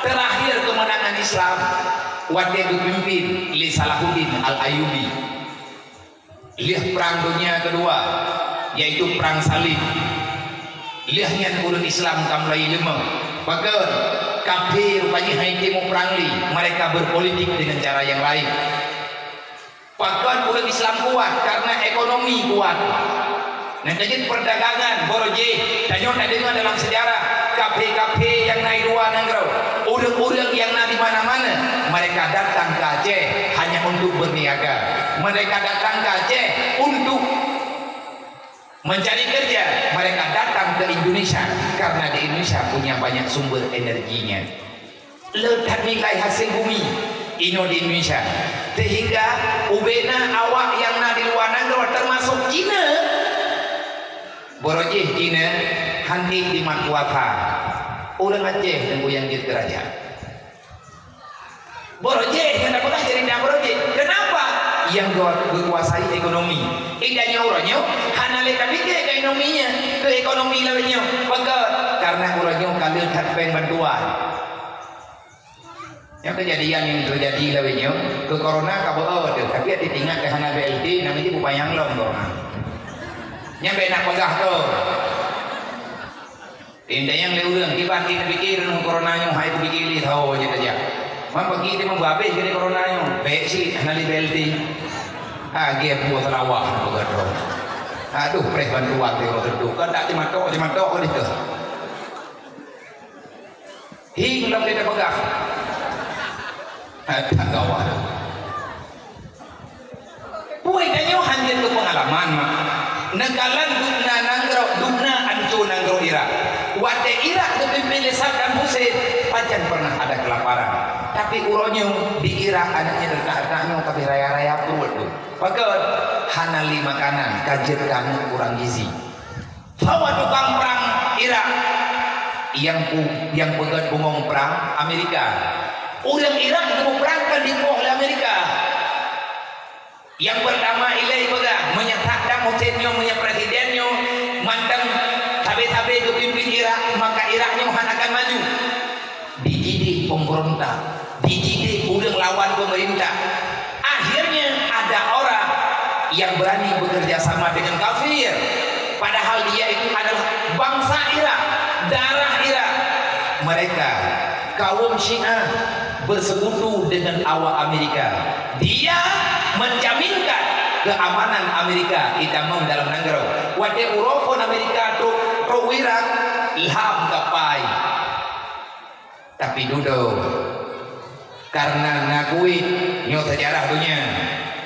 teurakhir keumeunangan Islam watée geupimpin lé Salahuddin Al-Ayyubi, lheueh Prang Donya Keudua, yaitu Prang Salib, lheueh nyan ureuëng Islam ka mulai leumah. Pakon? Kaphé rupajih hana jitem muprang lé, mereka berpolitik dengan cara yang lain. Pakon ureuëng Islam kuat? Karena ekonomi kuat. Nyang ka jeuet perdagangan, boro jih, tanyoe tadeungoe dalam sejarah, kaphé-kaphé nyang na di luwa nanggroe, ureuëng-ureuëng nyang na di mana-mana, mereka datang ke Aceh hanya untuk berniaga. Mereka datang ke Aceh untuk mencari kerja. Mereka datang ke Indonesia karena di Indonesia punya banyak sumber energinya. Le that nilai hasil bumi inoe di Indonesia, sehingga ubena awak nyang na di luwa nanggroe, termasuk Cina, boro jih Cina, hana jimat kuasa. Ureuëng Aceh teungku nyang jeuet keurajeuen. Boro jih nyang tapeugah cerita boro jih. Kenapa? Nyang geukuasai ekonomi. Ida nyoe uroe nyoe hana lé tapike ke ekonomi nyan, ke ekonomi lawét nyoe. Pakon? Karena uroe nyoe ka le that péng bantuan. Nyang keujadian nyang teujadi lawét nyoe, keu corona ka beuo teuh, tapi até tingat ka hana B L T, namanya bupayang lom corona. Nyang bèk nak peugah tu. Indai nyang lé ureuëng, kiban ti neupike ngon corona nyoe, hai teupike lé saho jih tajak. Man pagi ti meuhabéh jadi corona nyoe, bèk cit hana lé B L T. Ha, gèt buah salawah na peugah droe. Aduh, preh bantuan ti roh teuduek. Kan tak timatok, timatok ka dikeue. Hi, lom dia peugah. Hai, tak gawat. Peue tanyoe hana keu peungalaman, mak. Neukalon dubna nanggroe, dubna ancô nanggroe Irak. Watèe Irak geupimpin lé Saddam Hussein, pajan pernah ada kelaparan. Tapi uroe nyoe di Irak aneuk nyoe teuka-teuka nyoe ka raya-raya pruet tu. Pakon? Hana lé makanan, ka jeuet keu aneuk kurang gizi. Saboh tukang prang Irak nyang pu-, nyang peugèt bungöng prang Amerika. Ureuëng Irak geumeuprang kon dipoh lé Amerika. Nyang peurtama ilèe peugah, meunyoe Saddam Hussein nyoe, meunyoe presiden nyoe mantong sabe-sabe geupimpin Irak, maka Irak nyoe hana akan maju. Dididik pemberontak, dididik ureuëng lawan pemerintah. Akhirnya ada orang yang berani bekerja sama dengan kafir, padahal dia itu adalah bangsa Irak, darah Irak. Mereka, kaum Syiah, bersekutu dengan awak Amerika. Dia menjaminkan keamanan Amerika itamong dalam nanggroe. Watèe uroe phon Amerika trok, trok u Irak, lham kapai. Tapi dudoe, karena na Kuwait, nyoe sejarah dunia,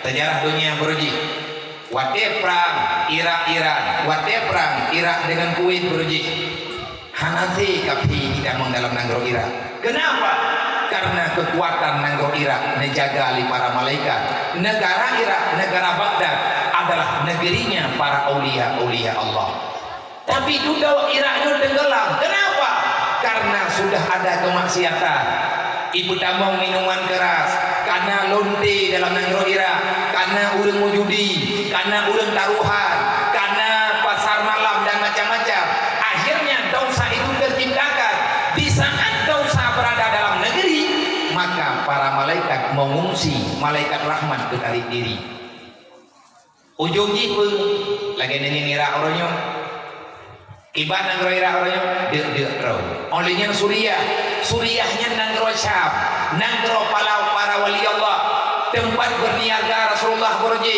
sejarah dunia beureuji. Watèe prang Irak-Irak, watèe prang Irak dengan Kuwait beureuji, hana sé kaphé itamong dalam nanggroe Irak. Kenapa? Karena kekuatan nanggroe Irak neujaga lé para malaikat. Negara Irak, negara Baghdad adalah negerinya para aulia-aulia Allah. Tapi dudoe Irak nyoe teunggeulam. Kenapa? Karena sudah ada kemaksiatan. Ipeutamong minuman keras, kana lonte dalam nanggroe Irak, kana ureuëng meujudi, kana ureuëng taruhan, kana pasar malam dan macam-macam. Akhirnya dosa itu terciptakan. Di saat dosa berada dalam negeri, maka para malaikat mengungsi, malaikat rahmat bertarik diri. Ujong jih peue? Lagèe nyan Irak uroe nyoe. Kiban nanggroe Irak uroe nyoe? Deuk-deuk droe. Óh lheueh nyan Suriah. Suriah nyan nanggroe Syam. Nanggroe para, para wali Allah. Teumpat berniaga Rasulullah beureuji.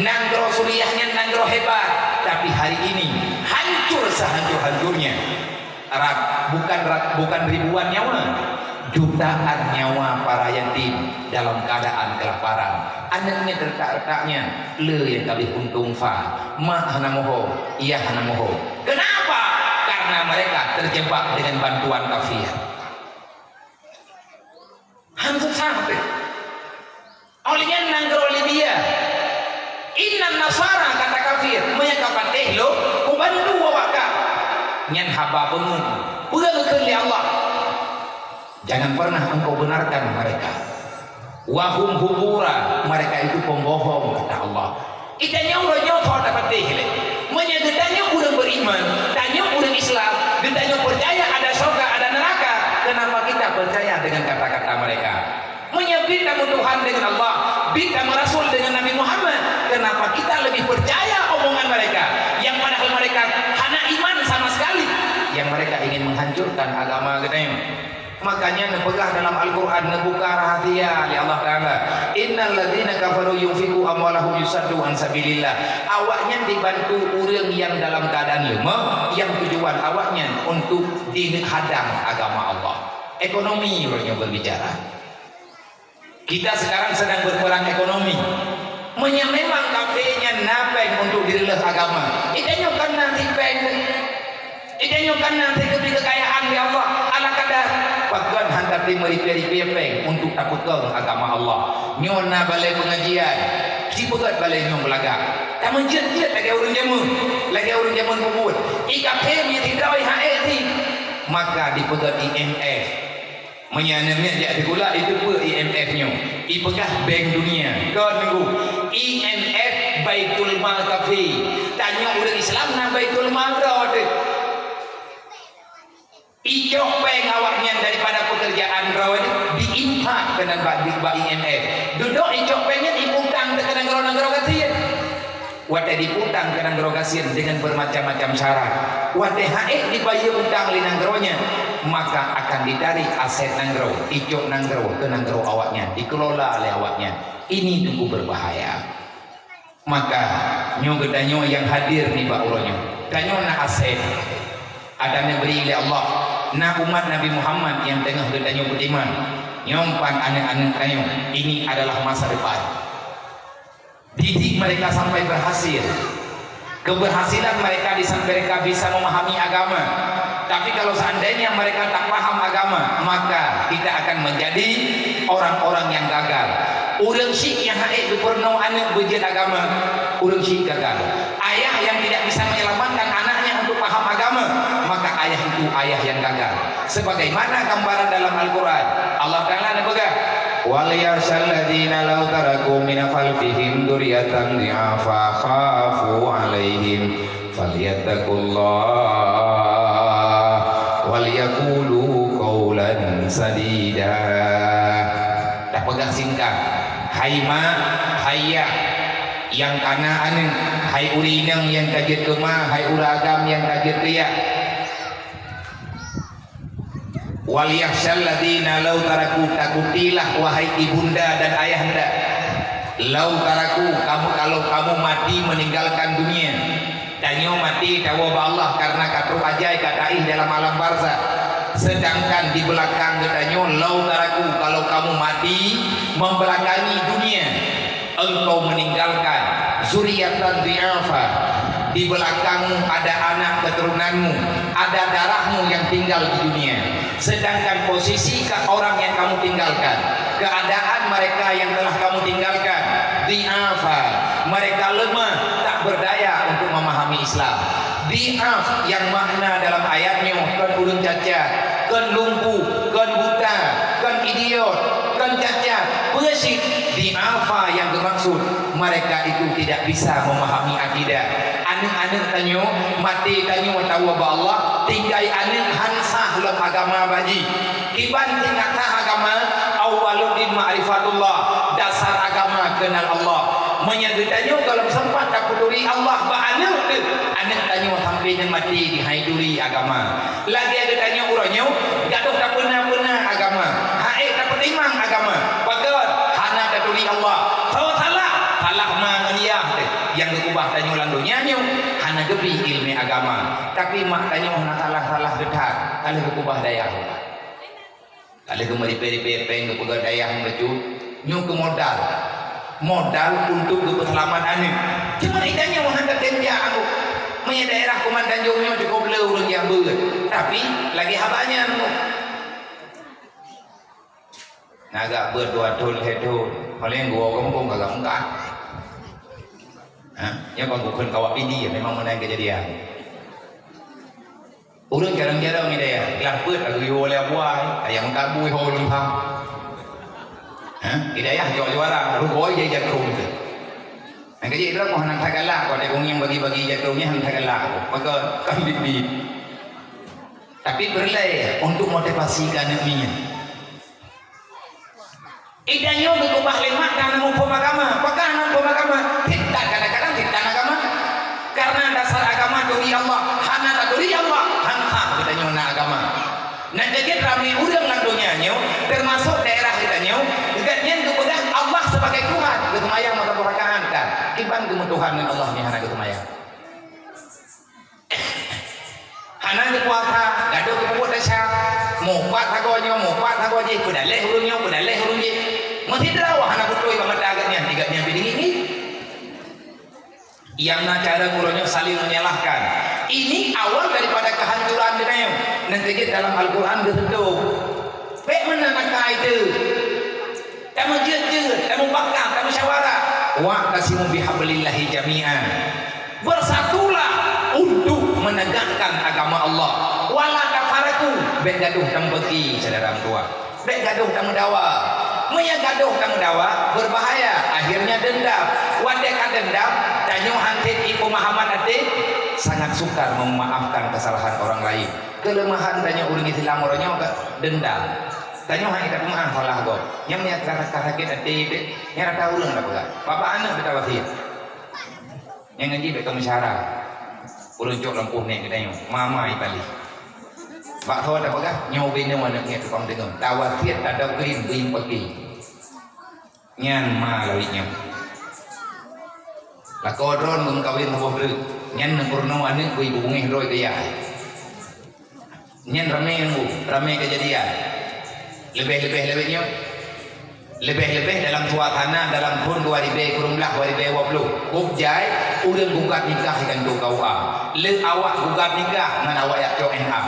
Nanggroe Suriah nyan nanggroe hebat. Tapi hari ini hancur sehancur-hancurnya. Rat-, bukan rat-, bukan ribuan nyawa, jutaan nyawa para yatim dalam keadaan kelaparan. Aneuk nyan retak-retak nyan, le nyang ka lheueh untung fa, mak hana moho, yah hana moho. Kenapa? Karena mereka terjebak dengan bantuan kafir. Han susah teuh. Óh lheueh nyan nanggroe Libya. Innan nasara, kata kafir, meunyoe ka patéh lôn, kubantu awak ka. Nyan haba beungeut. Peue geukheun lé Allah? Jangan pernah engkau benarkan mereka. Wa hum hubura, mereka itu pembohong, kata Allah. Geutanyoe uroe nyoe ka tapatéh lé. Meunyoe geutanyoe ureuëng Iman, tanyoe ureuëng Islam, geutanyoe percaya ada syurga, ada neraka. Kenapa kita percaya dengan kata-kata mereka? Meunyoe bit tameutuhan dengan Allah, bit tameu rasul dengan Nabi Muhammad, kenapa kita lebih percaya omongan mereka yang padahal mereka hana iman sama sekali, yang mereka ingin menghancurkan agama geutanyoe? Makanya neupeugah dalam Al-Quran, neubuka rahasia lé Allah Taala, "Innal ladzina kafaru yunfiqu amwalahum yusaddu an sabilillah." Awaknyan dibantu ureuëng yang dalam keadaan lemah, yang tujuan awaknyan untuk dihadang agama Allah. Ekonomi uroe nyoe berbicara. Kita sekarang sedang berperang ekonomi. Meunyoe memang kafé nyan na péng untuk direuleuh agama, geutanyoe kan na si péng. Geutanyoe kan na si geubri keukayaan lé Allah ala kadar. Pakon hana tatem meuripée-ripée péng untuk tapeukong agama Allah. Nyoe na balée pengajian, sibeugét balée nyoe beulagak. Tameujeuet-jeuet lagée ureuëng jameun, lagée ureuëng jameun peubuet. I kafé meunyoe sidroe hai ék si, maka dipeugét I M F. Meunyoe aneuk miet jak sikula, iteupeue I M F nyoe, ipeugah Bank Dunia. Kon nunggu, I M F Baitul Mal kafé. Tanyoe ureuëng Islam na Baitul Mal droe teuh. Icok péng awaknyan daripada pekerjaan droe diinfak keunan bak, bak I M F. Dudoe icok péng nyan ipeutang keu nanggroe-nanggroe gasien. Watée dipeutang keu nanggroe gasien dengan bermacam-macam syarat, watée han ék dibayeue utang lé nanggroe nyan, maka akan ditarék aset nanggroe, icok nanggroe keu nanggroe awaknyan, dikelola lé awaknyan. Ini sungguh berbahaya. Maka, nyoe geutanyoe nyang hadir nibak uroe nyoe, tanyoe na aset, adak neubri lé Allah, na umat Nabi Muhammad nyang teungoh geutanyoe peutimang. Nyoe pan aneuk-aneuk tanyoe, ini adalah masa depan. Didik mereka sampai berhasil. Keberhasilan mereka di saat mereka bisa memahami agama. Tapi kalau seandainya mereka tak paham agama, maka kita akan menjadi orang-orang yang gagal. Ureuëng syiek nyang han ék geupeurunoe aneuk beujeuet agama, ureuëng syiek gagal. Ayah yang tidak bisa menyelamatkan anaknya untuk paham agama, maka ayah itu ayah yang gagal. Sebagaimana gambaran dalam Al-Quran, Allah Taala neupeugah, "Wal yakhshal ladzina law taraku min khalfihim dzurriyyatan dhi'afa khafu 'alaihim falyattaqullah wal yaqulu qaulan sadida." Tapeugah singkat, hai mak, hai yah, nyang kana aneuk, hai ureuëng inong nyang ka jeuet keu ma, hai ureuëng agam nyang ka jeuet keu yah. "Wal yakhshal ladzina law taraku," takutilah, wahai ibunda dan ayahanda. "Law taraku," kamu, kalau kamu mati meninggalkan dunia. Tanyoe mati tawoe bak Allah karena ka trok ajai ka taéh dalam alam barzakh. Sedangkan di belakang geutanyoe, "Law taraku," kalau kamu mati membelakangi dunia. Engkau meninggalkan dzurriyyatan dhi'afa, di belakangmu ada anak keturunanmu, ada darahmu yang tinggal di dunia. Sedangkan posisi ka-, orang yang kamu tinggalkan, keadaan mereka yang telah kamu tinggalkan, dhi'afa, mereka lemah, tak berdaya untuk memahami Islam. Dhi'af nyang makna dalam ayat nyoe kon ureuëng cacat, kon lumpuh, kon buta, kon idiot, kon cacat, peue cit? Dhi'afa nyang geumaksud, mereka itu tidak bisa memahami akidah. Aneuk-aneuk tanyoe, maté tanyoe tawoe bak Allah, tinggai aneuk han sah lom agama bak jih. Kiban tingkat sah agama, awwaluddin ma'rifatullah, dasar agama kenal Allah. Meunyoe geutanyoe gohlom sempat tapeuturi Allah bak aneuk teuh, aneuk tanyoe sampoe nyan maté jih han ituri agama. Lagée geutanyoe uroe nyoe, gadôh tapeuna-peuna agama, han ék tapeutimang agama. Pakon? Hana taturi Allah. Soe salah? Salah ma ngon yah teuh. Nyang geukeubah tanyoe lam donya nyoe hana geubri iéleumé agama. Tapi mak tanyoe hana salah-salah geuh that, ka lheueh geukeubah dayah. Ka lheueh geumeuripée-ripée péng geupeugah dayah meukeujut, nyoe keu modal. Modal untuk geupeuseulamat aneuk. Cuma itanyoe han tatem jak anggô. Meunyoe daerah Kumantanjong nyoe cukôp le ureuëng nyang beuet, tapi lagée haba nyan anggô. Na gak beuet dua thon, lhée thon, paléng geuwoe gampông ka gameukat. Ha? Nyoe kon bukon kawak pidi, memang meunan keujadian. Ureuëng jarang-jarang ngon dayah, glah beuet lagée yue lé buai, ayam meukabu ho lôn pham. Ha? Di dayah jok juara, rukoi jai jakong tu. Nyang keujeuet droe hana that galak, kok dek ureueng nyang bagi-bagi jatoh nyan hana that galak, maka kan biet-biet. Tapi peureulée untuk motivasi keu aneuk miet. Ida nyoe geukeubah lé mak dan muphom agama. Pakon hana muphom agama? Fitnah, kadang-kadang fitnah agama. Karena dasar agama turi Allah, hana taturi Allah, hana geutanyoe na agama. Nyang keujeuet ramé ureueng lam donya nyoe, teumasok daerah geutanyoe, gobnyan geupeugah Allah sebagai Tuhan, geuseumayang masa peusakaan kan. Kiban geumeutuhan ngon Allah nyoe hana geuseumayang. Hana geupuasa, gadôh geupeubuet desya, mupat sagoe nyoe, mupat sagoe jih, peudaleh ureueng nyoe, peudaleh ureueng jih. Meusidroe hana beutôi bak mata gobnyan, di gobnyan pih deungieng-ngieng. Nyang na cara uroe nyoe saling menyalahkan. Ini awal daripada kehancuran geutanyoe. Nyang keujeuet dalam Al-Quran geuseutôt. Bék meunan akai teuh. Tameujeuet-jeuet, tamubaka, tamusyawarah. Wa'tasimu bihablillahi jami'an. Bersatulah untuk menegakkan agama Allah. Wala tafarraqu, bék gadôh tameubeungki, syedara meutuah. Bék gadôh tameudawa. Meunyo gadôh tameudawa, berbahaya, akhirnya dendam. Watée ka dendam, tanyoe han sép ié peumahaman até, sangat sukar memaafkan kesalahan orang lain. Keuleumahan tanyoe ureueng Islam uroe nyoe ka dendam. Tanyoe hana tapeumaaf salah gob. Nyang meunyo ka sakét até, nyan rata ureueng tapeugah. Bapak aneuk beuta wasiet. Nyang ngaji bék kamoe syara. Ulôn cok lampôh nèk geutanyoe, mama Itali. Bak soe tapeugah, nyoe ubé nyoe aneuk ngieng tukang deungon. Tawasiet tadok green beuieng pagi. Nyan ma lawét nyoe. Lakoe droe meukawén saboh treuk. Nyan neupeurunoe aneuk bui beubungéh droe keu yah. Nyan ramé nyang bu, ramé keujadian. Leubeh-leubeh lawét nyoe. Leubeh-leubeh dalam suasana dalam thon dua ribèe kureueng blah, dua ribèe dua ploh. Kôb jai, ureueng gugat nikah di kantô K U A. Le awak gugat nikah ngon awak jak cok N A.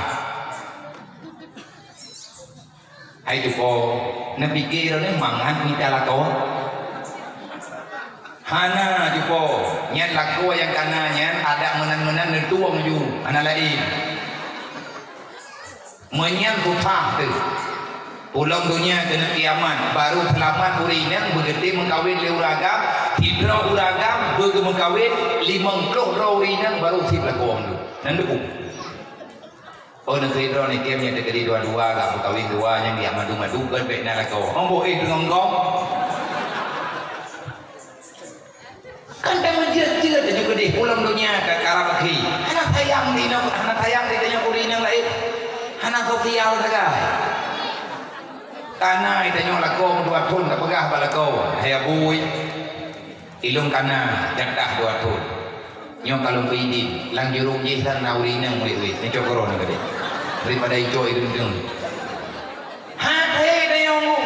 Hai cupo, neupike droeneuh mangat mita lakoe? Hana cupo, nyan lakoe nyang kana nyan adak meunan-meunan neutueng ju, hana laén. Meunyan susah teuh. Ulôn donya keuneuk kiamat, barô seulamat ureueng inong beugeutem meukawén lé ureueng agam, sidroe ureueng agam beugeumeukawén limong ploh droe ureueng inong barô seb lakoe nyan. Nan debu. Oh, neukeu droe ni kem nyang teukeudi dua-dua, gak meukawén dua nyang geujak madu-madu, kon bék na lakoe. Hom boh éh deungon gom. Kan tameujeuet-jeuet laju keudeh, ulôn donya ka karab akhé. Hana sayang di inong, hana sayang di tanyoe ureueng inong laén. Hana sosial sagai. Kana di tanyoe lakoe meudua thon tapeugah bak lakoe, "Hai abui, ilôn kana jatah dua thon. Nyoe ka lôn peuidin, lam jurông jih tan na ureueng inong murit-murit, neucok keudroe nyoe keudeh. Daripada icok i reundeng." Hana tanyoe,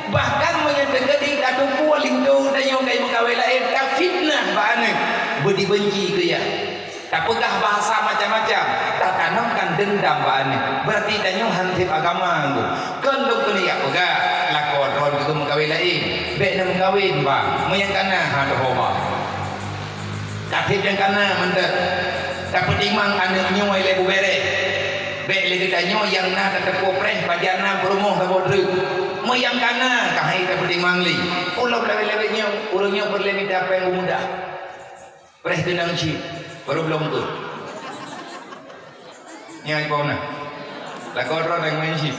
bahkan meunyoe teukeudi tateupeue linto tanyoe ka meukawén laén, tafitnah bak aneuk, beudibeunci keu yah. Tapeugah bahasa macam-macam, tatanamkan dendam bak aneuk. Berarti tanyoe han seb agama ngon. Kon lôn keuneuk jak peugah, lakoe droe keu meukawén laén, bék na meukawén, bah. Meunyo kana, ha, teuhoba. Ka seb nyang kana mantong. Tapeutimang aneuk nyoe ilée bubéréh. Bék lé geutanyoe nyang na tateupeue preh pajan na peurumoh saboh treuk. Meunyo nyang kana ka han tapeutimang lé. Ulôn lawét-lawét nyoe, ureueng nyoe peureulée mita péng peumuda. Preh keunong cit, barô bloe eungkôt. Nyan ié po na. Lakoe droe nyang main cit.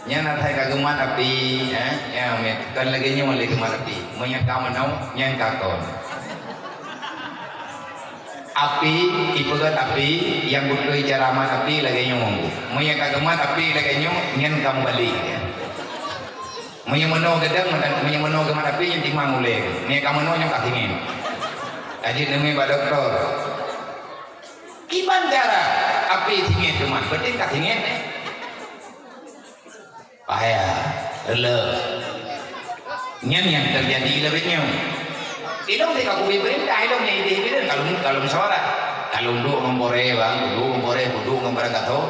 Nyan asai ka geumat api, eh? Nyan, kon lagée nyoe lé geumat api. Meunyo ka meunoe, nyan ka kon. Api, ipeugét api, nyang beutôi cara mat api lagée nyoe. Meunyo ka geumat api lagée nyoe, nyan ka meubalek. Meunyoe meunoe geudong, meunyoe meunoe geumat api, nyan timang ulée. Meunyoe ka meunoe, nyoe ka singét. Ka jeuet neumé bak dokto. Kiban cara api singét geumat, peuting ka singét, eh? Bahaya, reuleuh. Nyan nyang teujadi lagée nyoe. Ilôn teuka kubri peurintah, ilôn nyang idéh-idéh, ka lôn, ka lôn meusyawara. Ka lôn duek ngon boré, bang, duek ngon boré, duek ngon barang gasoe.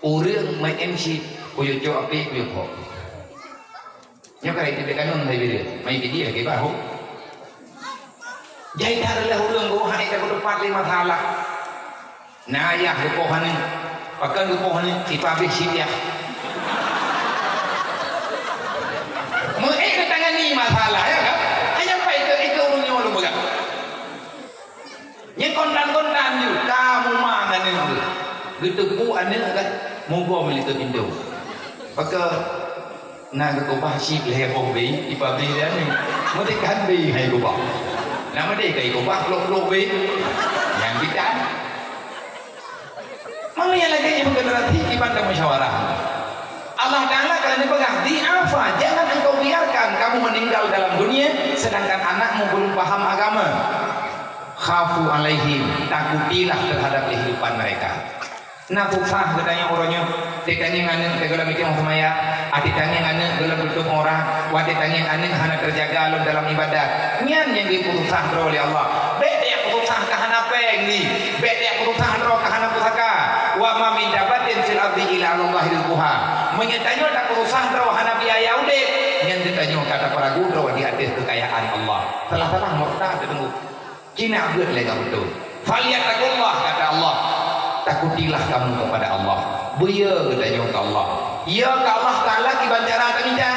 Ureueng main M C, kuyue cok api, kuyue phok. Nyoe ka iteubiet kanun hai bireuen, mai pih jih lagée bahu. Jai that reulah ureueng geuh hai ka kuteupat lé masalah. Na ayah geupoh aneuk, pakon geupoh aneuk, ipabeh sitiah. Meuék neutangani masalah, ya kan? Hanya pai keu, keu ureueng nyoe lôn Teupeu aneuk kan, mugoe milék pintoe. Maka na geukubah cit lhèe boh bèe, ipabri lé aneuk. Meudeh kan bèe hai kubah. Na meudeh kai kubah plôk-plôk bèe. Nyang bidan. Mami nyang lagèe nyoe bukan berarti iban dan musyawarah. Allah Ta'ala kalau ni pegang, di apa, jangan engkau biarkan kamu meninggal dalam dunia sedangkan anakmu belum paham agama. Khafu alaihim, takutilah terhadap kehidupan mereka. Na susah geutanyoe uroe nyoe, teutangieng aneuk teugohlom mité seumaya, até tangieng aneuk gohlom tutup aurat, watèe tangieng aneuk hana teujaga lom dalam ibadat. Nyan nyang geupeusah droe lé Allah. Bèk tajak peusah ka hana pèng di, bèk tajak peusah droe ka hana pusaka. Wa ma min dabbatin fil ardi illa 'alallahi rizquha. Meunyoe tanyoe tapeusah droe hana biaya udép, nyan geutanyoe ka taparagu droe di ateueh keukayaan Allah. Salah-salah murtad teuh teungku. Cina beuet lé ngon beutôi. Falyattaqullah, kata Allah, takutilah kamu kepada Allah. Beuyeu geutanyoe keu Allah. Yeu keu Allah Ta'ala kiban cara taminta.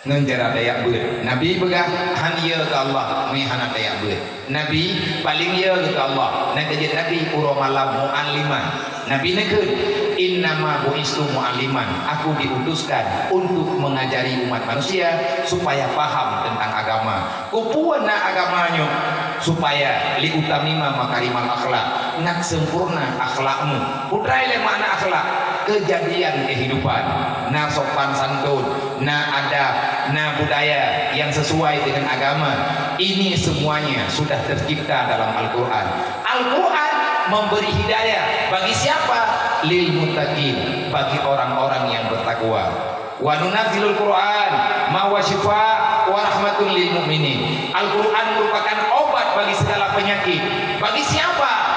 Ngon cara tajak beuet. Nabi peugah, han yeu keu Allah, meuh hana tajak beuet. Nabi paléng yeu keu Allah. Nyang keujeuet Nabi uroe malam mu'alliman. Nabi neukheun, "Innama bu'istu mu'alliman." Aku diutuskan untuk mengajari umat manusia supaya paham tentang agama. Keupeue na agama nyoe? Supaya liutamima makarimal akhlak, ngat sempurna akhlakmu. Peue treuk lé makna akhlak? Keujadian kehidupan, na sopan santun, na adab, na budaya yang sesuai dengan agama. Ini semuanya sudah tercipta dalam Al-Quran. Al-Quran memberi hidayah bagi siapa? Lil muttaqin, bagi orang-orang yang bertakwa. Wa nunazzilul Qur'an ma huwa syifa wa rahmatun lil mu'minin. Al-Quran merupakan obat bagi segala penyakit. Bagi siapa?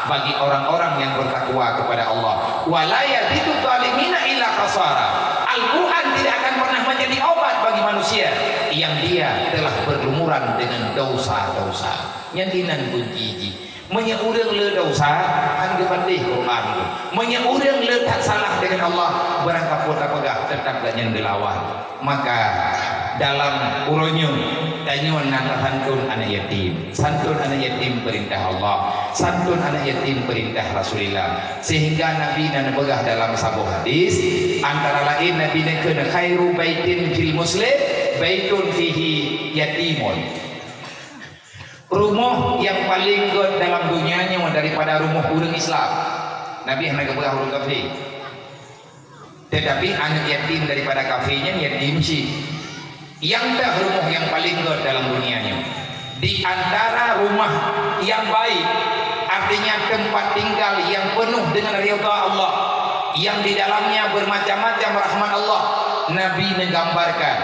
Bagi orang-orang yang bertakwa kepada Allah. Wa la yazidu zalimina illa khasara. Al-Quran tidak akan pernah menjadi obat bagi manusia yang dia telah berlumuran dengan dosa-dosa. Nyan inan kunci jih. Meunyoe ureueng le dosa, han geupatéh Quran tu. Meunyoe ureueng le that salah dengan Allah, barangkapeue tapeugah, teutap gobnyan geulawan. Maka dalam uroe nyoe, tanyoe na tasantun aneuk yatim. Santun aneuk yatim peurintah Allah. Santun aneuk yatim peurintah Rasulullah. Sehingga Nabi na neupeugah dalam saboh hadis, antara laén Nabi neukheun, "Khairu baitin fil muslim, baitun fihi yatimun." Rumoh nyang paleng gèt dalam donya nyoe daripada rumoh ureueng Islam. Nabi hana geupeugah ureueng kafé. Tetapi aneuk yatim daripada kafé nyan yatim cit. Nyang deuh rumoh nyang paleng gèt dalam donya nyoe. Di antara rumah yang baik, artinya tempat tinggal yang penuh dengan ridha Allah, yang di dalamnya bermacam-macam rahmat Allah, Nabi menggambarkan,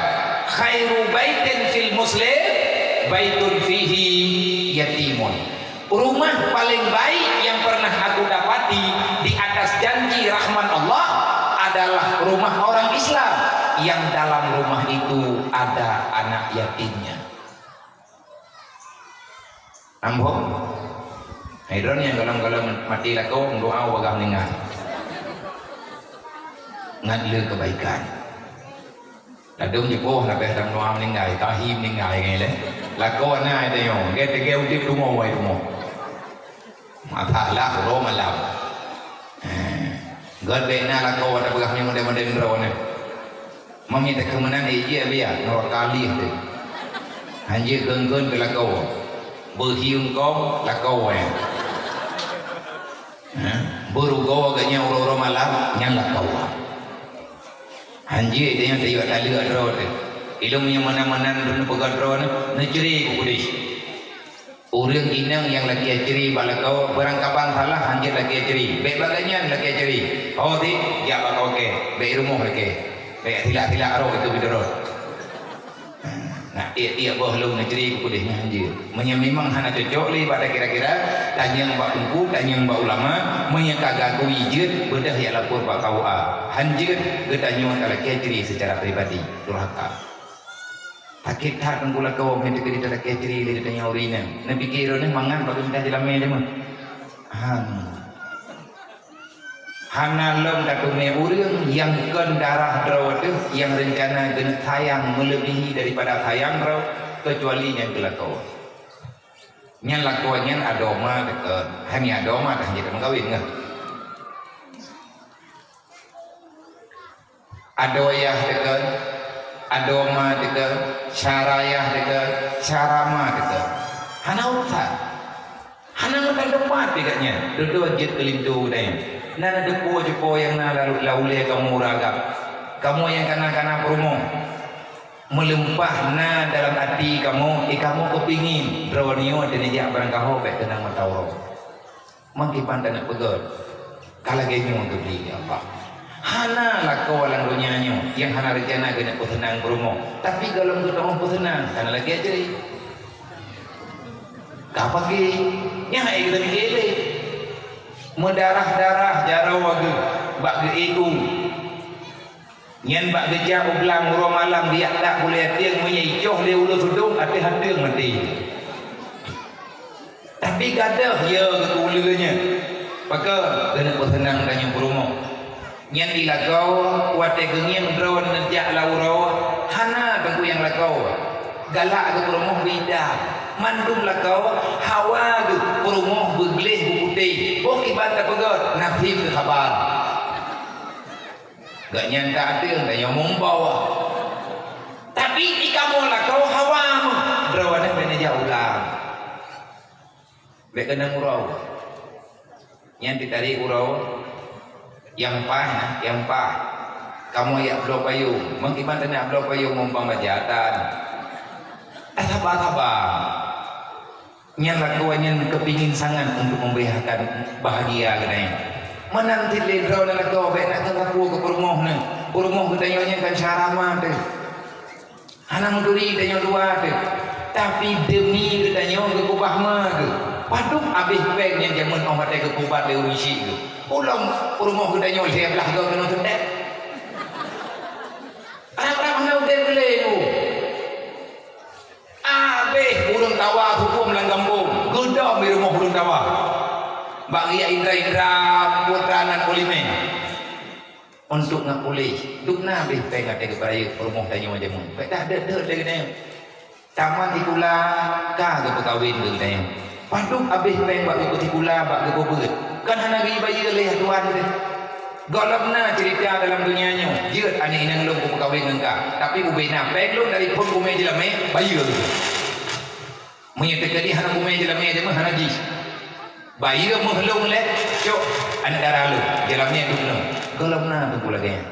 "Khairu baitin fil muslim, baitun fihi yatimun." Rumah paling baik yang pernah aku dapati di atas janji rahmat Allah adalah rumah orang Islam yang dalam rumah itu ada anak yatimnya. Nampak? Hai droeneuh nyang gohlom-gohlom maté lakoe, meudoa bak meuninggai. Ngat le kebaikan. Ladôm jipoh leubeh lam doa meuninggai, tahi meuninggai ngai lé. Lakoe na tanyoe, gèt-gèt udép tumo wai tumo. Masalah uroe malam. Eh, gèt bèk na lakoe tapeugah nyoe model-model droeneuh. Mami takheun meunan, eh, jih biar nuraka lih teuh. Hanjeuet kheun-kheun keu lakoe. Beuhieng kong lakoe. Ha? Beurugoe geuh nyan uroe-uroe malam, nyan lakoe. Hanjeuet tanyoe tayue taleuek droe teuh. Ilôn nyang meunan-meunan droeneuh peugah droeneuh, neucre keu pudeh. Ureueng inong nyang lakèe cre bak lakoe, beurangkaban salah hanjeuet lakèe cre. Bèk bak gobnyan lakèe cre. Ho teuh, jak bak kawakèe, bèk i rumoh lakèe. Bèk silak-silak rot itu bidorot. Nah, tiep-tiep boh lôn neucre keu pudeh nyan hanjeuet. Meunyoe memang hana cocok lé bak takira-kira, tanyong bak teungku, tanyong bak ulama, meunyoe ka ganggu jeuet, beudôh jak lapor bak K U A. Hanjeuet geutanyoe talakèe cre secara pribadi, durhaka. Sakét that teungku lakoe meunan teukeudi talakèe cre lé geutanyoe ureueng inong. Neupike droeneuh mangat bak geumita jeulamèe teuma. Han. Hana lom tateumé ureueng nyang kon darah droe teuh nyang reuncana geuneuk sayang meuleubihi daripada sayang droe, keucuali nyang keu lakoe. Nyan lakoe nyan adoe ma teuh kon, hana adoe ma teuh hanjeuet meukawen kah? Adoe yah teuka, adoe ma teuka, cara yah teuka, cara ma teuka. Hana urusan. Hana meuteumpat pih gobnyan. Dudoe jeuet keu linto geutanyoe. Na neuteupeue cupo nyang na lam ulée kamoe ureuëng agam. Kamoe nyang kana-kana peurumoh. Meulimpah na dalam até kamoe, eh, kamoe keupingin droeneuh teuneujak barangkaho bék keunong mata uroe. Meukiban taneuk peugét, ka lagée nyoe geubri lé Allah. Hana lakoe lam donya nyoe nyang hana reuncana keuneuk peuseunang peurumoh, tapi gohlom geutanyoe peuseunang hana lagée jih. Ka pake, nyan hai geutanyoe lé. Meudarah-darah jaroe geuh bak geuék u. Nyan bak geujak u blang uroe malam, diyak tak bulée tieng meunyoe icoh lé uleue seudong ateueh ateueng maté. Tapi gadôh ya keu uleue nyan. Pakon keuneuk peuseunang tanyoe peurumoh. Nyan ilakoe watée geungieng droe neujak lam uroe, hana teungku nyang lakoe. Galak geuh peurumoh beuidam. Mandum lakoe hawa geuh peurumoh beugleh beuputéh. Boh kiban tapeugét, naseb teusaban. Gobnyan ka adeueng tanyoe mumbau. Tapi di kamoe lakoe hawa meuh, droeneuh keuneuk jak u blang. Bék keunong uroe. Nyan teutarek uroe nyang paih, nah, nyang paih. Kamoe jak bloe payong. Meukiban taneuk bloe payong mumpang bajatan. Saba-saba. Nyan lakoe nyan keupingin sangat untuk membahagiakan bahagia geutanyoe. Meunan cit lé droeneuh lakoe bék na keu lakoe keu peurumoh neuh. Peurumoh geutanyoe nyan kan syara ma teuh. Hana meuturi tanyoe dua teuh. Tapi demi geutanyoe geukeubah ma geuh. Padub abéh péng nyang jameun óh watée geupubat lé ureuëng chik geuh. Ulôn peurumoh geutanyoe lhée blaih goe keunoe teuntée. Rab-rab hana udeb geulée nyoe. Abéh ureuëng tawa huköm lam gampông, geudong di rumoh ureuëng tawa. Bak geujak indra-indra putra nan ulimeng. Untuk ngat puléh, dum na abéh péng watée geupeurayeuk rumoh tanyoe jameun. Bék dah deuek-deuek lé geutanyoe. Tamat sikula ka geupeukawen geutanyoe. Padub abéh péng bak geupeusikula, bak geupeubeuet. Kan hana geubayeue lé tuan teuh. Gohlom na ceurita dalam donya nyoe, jeuet aneuk inong lôn kupeukawen ngon kah, tapi ubé na péng lôn dari phon gumé jeulamé, bayeue lôn. Meunyoe teukeudi hana gumé jeulamé, jeuet meuh hana jih. Bayeue meuh lôn lé, cok aneuk dara lôn, jeulamé duek lôn. Gohlom na teungku lagée nyan.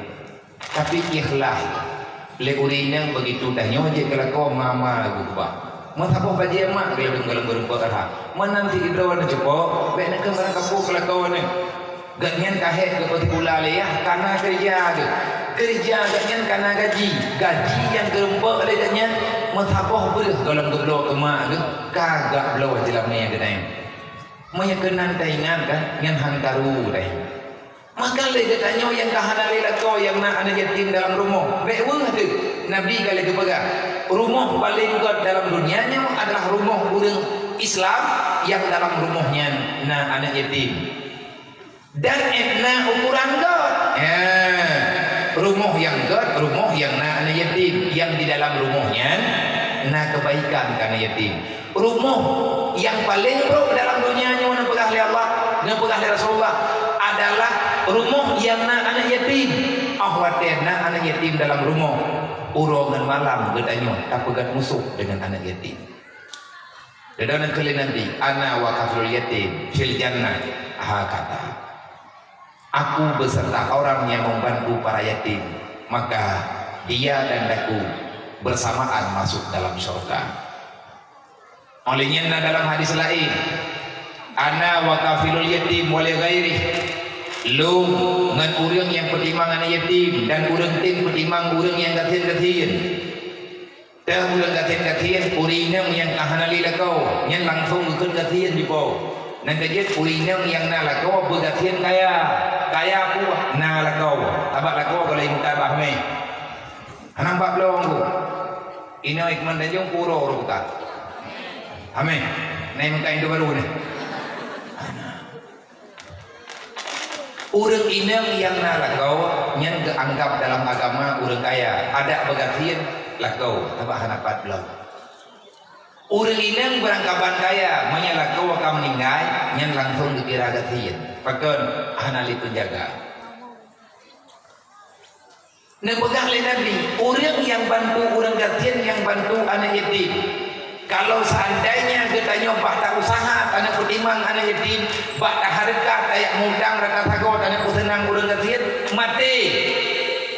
Tapi ikhlas. Lé ureuëng inong beugitu tanyoe jeuet keu lakoe mama geukeubah. Meusaboh bajée mak geuladum gohlom geurumpok rhah. Meunan sidroe neucupo, bék neukheun barang kapô keu lakoe neuh. Gobnyan ka hék geupeusikula lé yah, kana keureuja geuh. Keureuja gobnyan kana gaji. Gaji nyang geurumpok lé gobnyan meusaboh breuh gohlom geubloe keu mak geuh, ka gak bloe jeulamé geutanyoe. Meunyoe keunan taingat kan, nyan han karu tanyoe. Maka lé geutanyoe nyang ka hana lé lakoe nyang na aneuk yatim dalam rumoh, bék weueh teuh. Nabi ka lheueh geupeugah, rumoh paleng gét dalam donya nyoe adalah rumoh ureuëng Islam nyang dalam rumoh nyan na aneuk yatim. Dan ék na ukoran gét. Ya, rumoh nyang gét, rumoh nyang na aneuk yatim, nyang di dalam rumoh nyan na keubaikan keu aneuk yatim. Rumoh nyang paleng brok dalam donya nyoe neupeugah lé Allah, neupeugah lé Rasulullah adalah rumoh nyang na aneuk yatim. Óh watée na aneuk yatim dalam rumoh, uroe ngon malam geutanyoe tapeugét musoh deungon aneuk yatim. Deungon keu lé Nabi, "Ana wa kafilul yatim fil jannah hakata." Aku beserta orang yang membantu para yatim, maka dia dan aku bersamaan masuk dalam syurga. Óh lheueh nyan na dalam hadis laén, "Ana wa kafilul yatim wa li ghairih." Lôn ngon ureuëng nyang peutimang aneuk yatim dan ureuëng tem peutimang ureuëng nyang gasien-gasien. Teuh ureuëng gasien-gasien, ureuëng inong nyang ka hana lé lakoe, nyan langsong geukheun gasien jipo. Nyang keujeuet ureuëng inong nyang na lakoe beugasien kaya. Kaya peue? Na lakoe. Sabab lakoe gohlom meukat bak mé. Hana bak bloe ngku. Inoe Ikman Tanjong puro uroe buka. Amin. Nai meukat induk baru ni. Ureuëng inong nyang na lakoe nyan geuanggab dalam agama ureuëng kaya, adak beugasien lakoe, sabab hana pat bloe. Ureuëng inong beurangkaban kaya, meunyoe lakoe ka meuninggai, nyan langsong geukira gasien. Pakon? Hana lé peunjaga. Neupeugah lé Nabi, ureuëng nyang bantu ureuëng gasien nyang bantu aneuëk yatim. Kalau seandainya geutanyoe bah ta-useuha taneuk peutimang aneuëk yatim, bah tahareukat tajak mutang rata sagoe taneuk peuseunang ureuëng gasien, maté.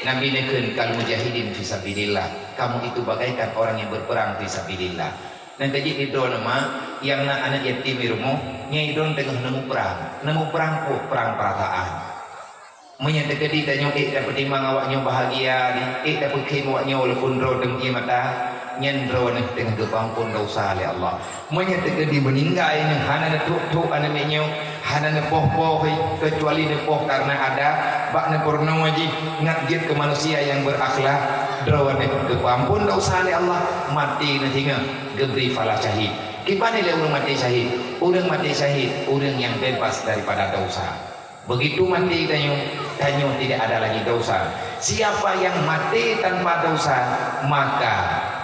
Nabi neukheun, "Kal mujahidin fi sabilillah." Kamu itu bagaikan orang yang berperang fi sabilillah. Nyang keujeuet di droeneuh ma, nyang na aneuëk yatim di rumoh, nyan droeneuh teungoh neumuprang. Neumuprang peue? Prang peurasaan. Meunyoe teukeudi tanyoe ék tapeutimang awaknyoe bahagia, ék tapeukhem awaknyoe walaupun droe teumeuié mata, nyan droeneuh teungoh geupeuamphon desya lé Allah. Meunyoe teukeudi meuninggai nyoe hana neutrok-trok aneuëk miet nyoe, hana neupoh-poh, keucuali neupoh kareuna adat, bak neupurunoe jih ngat jeuet keu manusia nyang beurakhlak, droeneuh geupeuamphon desya lé Allah, maté neuh singoh geubri phala syahid. Kiban ilée ureuëng maté syahid? Ureuëng maté syahid, ureuëng nyang bebas daripada desya. Begitu maté tanyoe, tanyoe tidak ada lagi desya. Siapa yang mati tanpa dosa, maka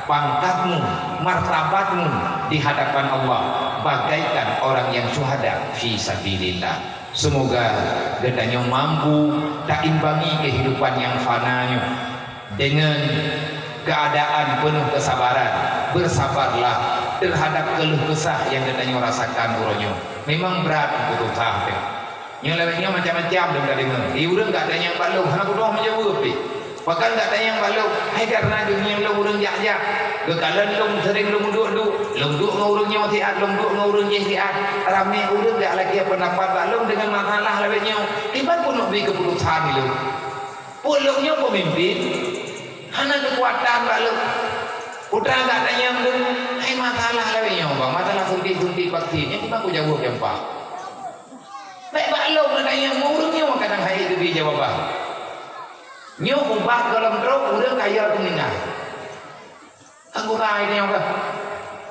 pangkatmu, martabatmu di hadapan Allah bagaikan orang yang syuhada fi sabilillah. Semoga geutanyoe mampu taimbangi kehidupan yang fana nyoe dengan keadaan penuh kesabaran. Bersabarlah terhadap keluh kesah yang geutanyoe rasakan uroe nyoe. Memang brat untuk susah teh. Nyoe lawét nyoe macam-macam dong ka deungoe. Di ureuëng ka tanyong bak lôn, hana kudoh meujaweueb pih. Pakon ka tanyong bak lôn, hai kareuna geuh ngieng lôn ureuëng jak-jak. Geukalon lôn sering lôn duek-duek, lôn duek ngon ureuëng nyoe siat, lôn duek ngon ureuëng jéh siat. Ramé ureuëng jak lakée peundapat bak lôn deungon masalah lawét nyoe. Kiban peunoh bri keuputosan ilôn. Peue lôn nyoe peumimpin, hana keukuatan bak lôn. Putra ka tanyong lôn, hai masalah lawét nyoe bang, masalah suntik-suntik vaksin, nyan kiban kujaweueb jampa. Bèk bak lôn neutanyong, ureuëng nyoe kadang hai geubri jawaban. Nyoe ubat gohlom trok ureuëng kaya keu meuninggai. Anggura nyoe kah?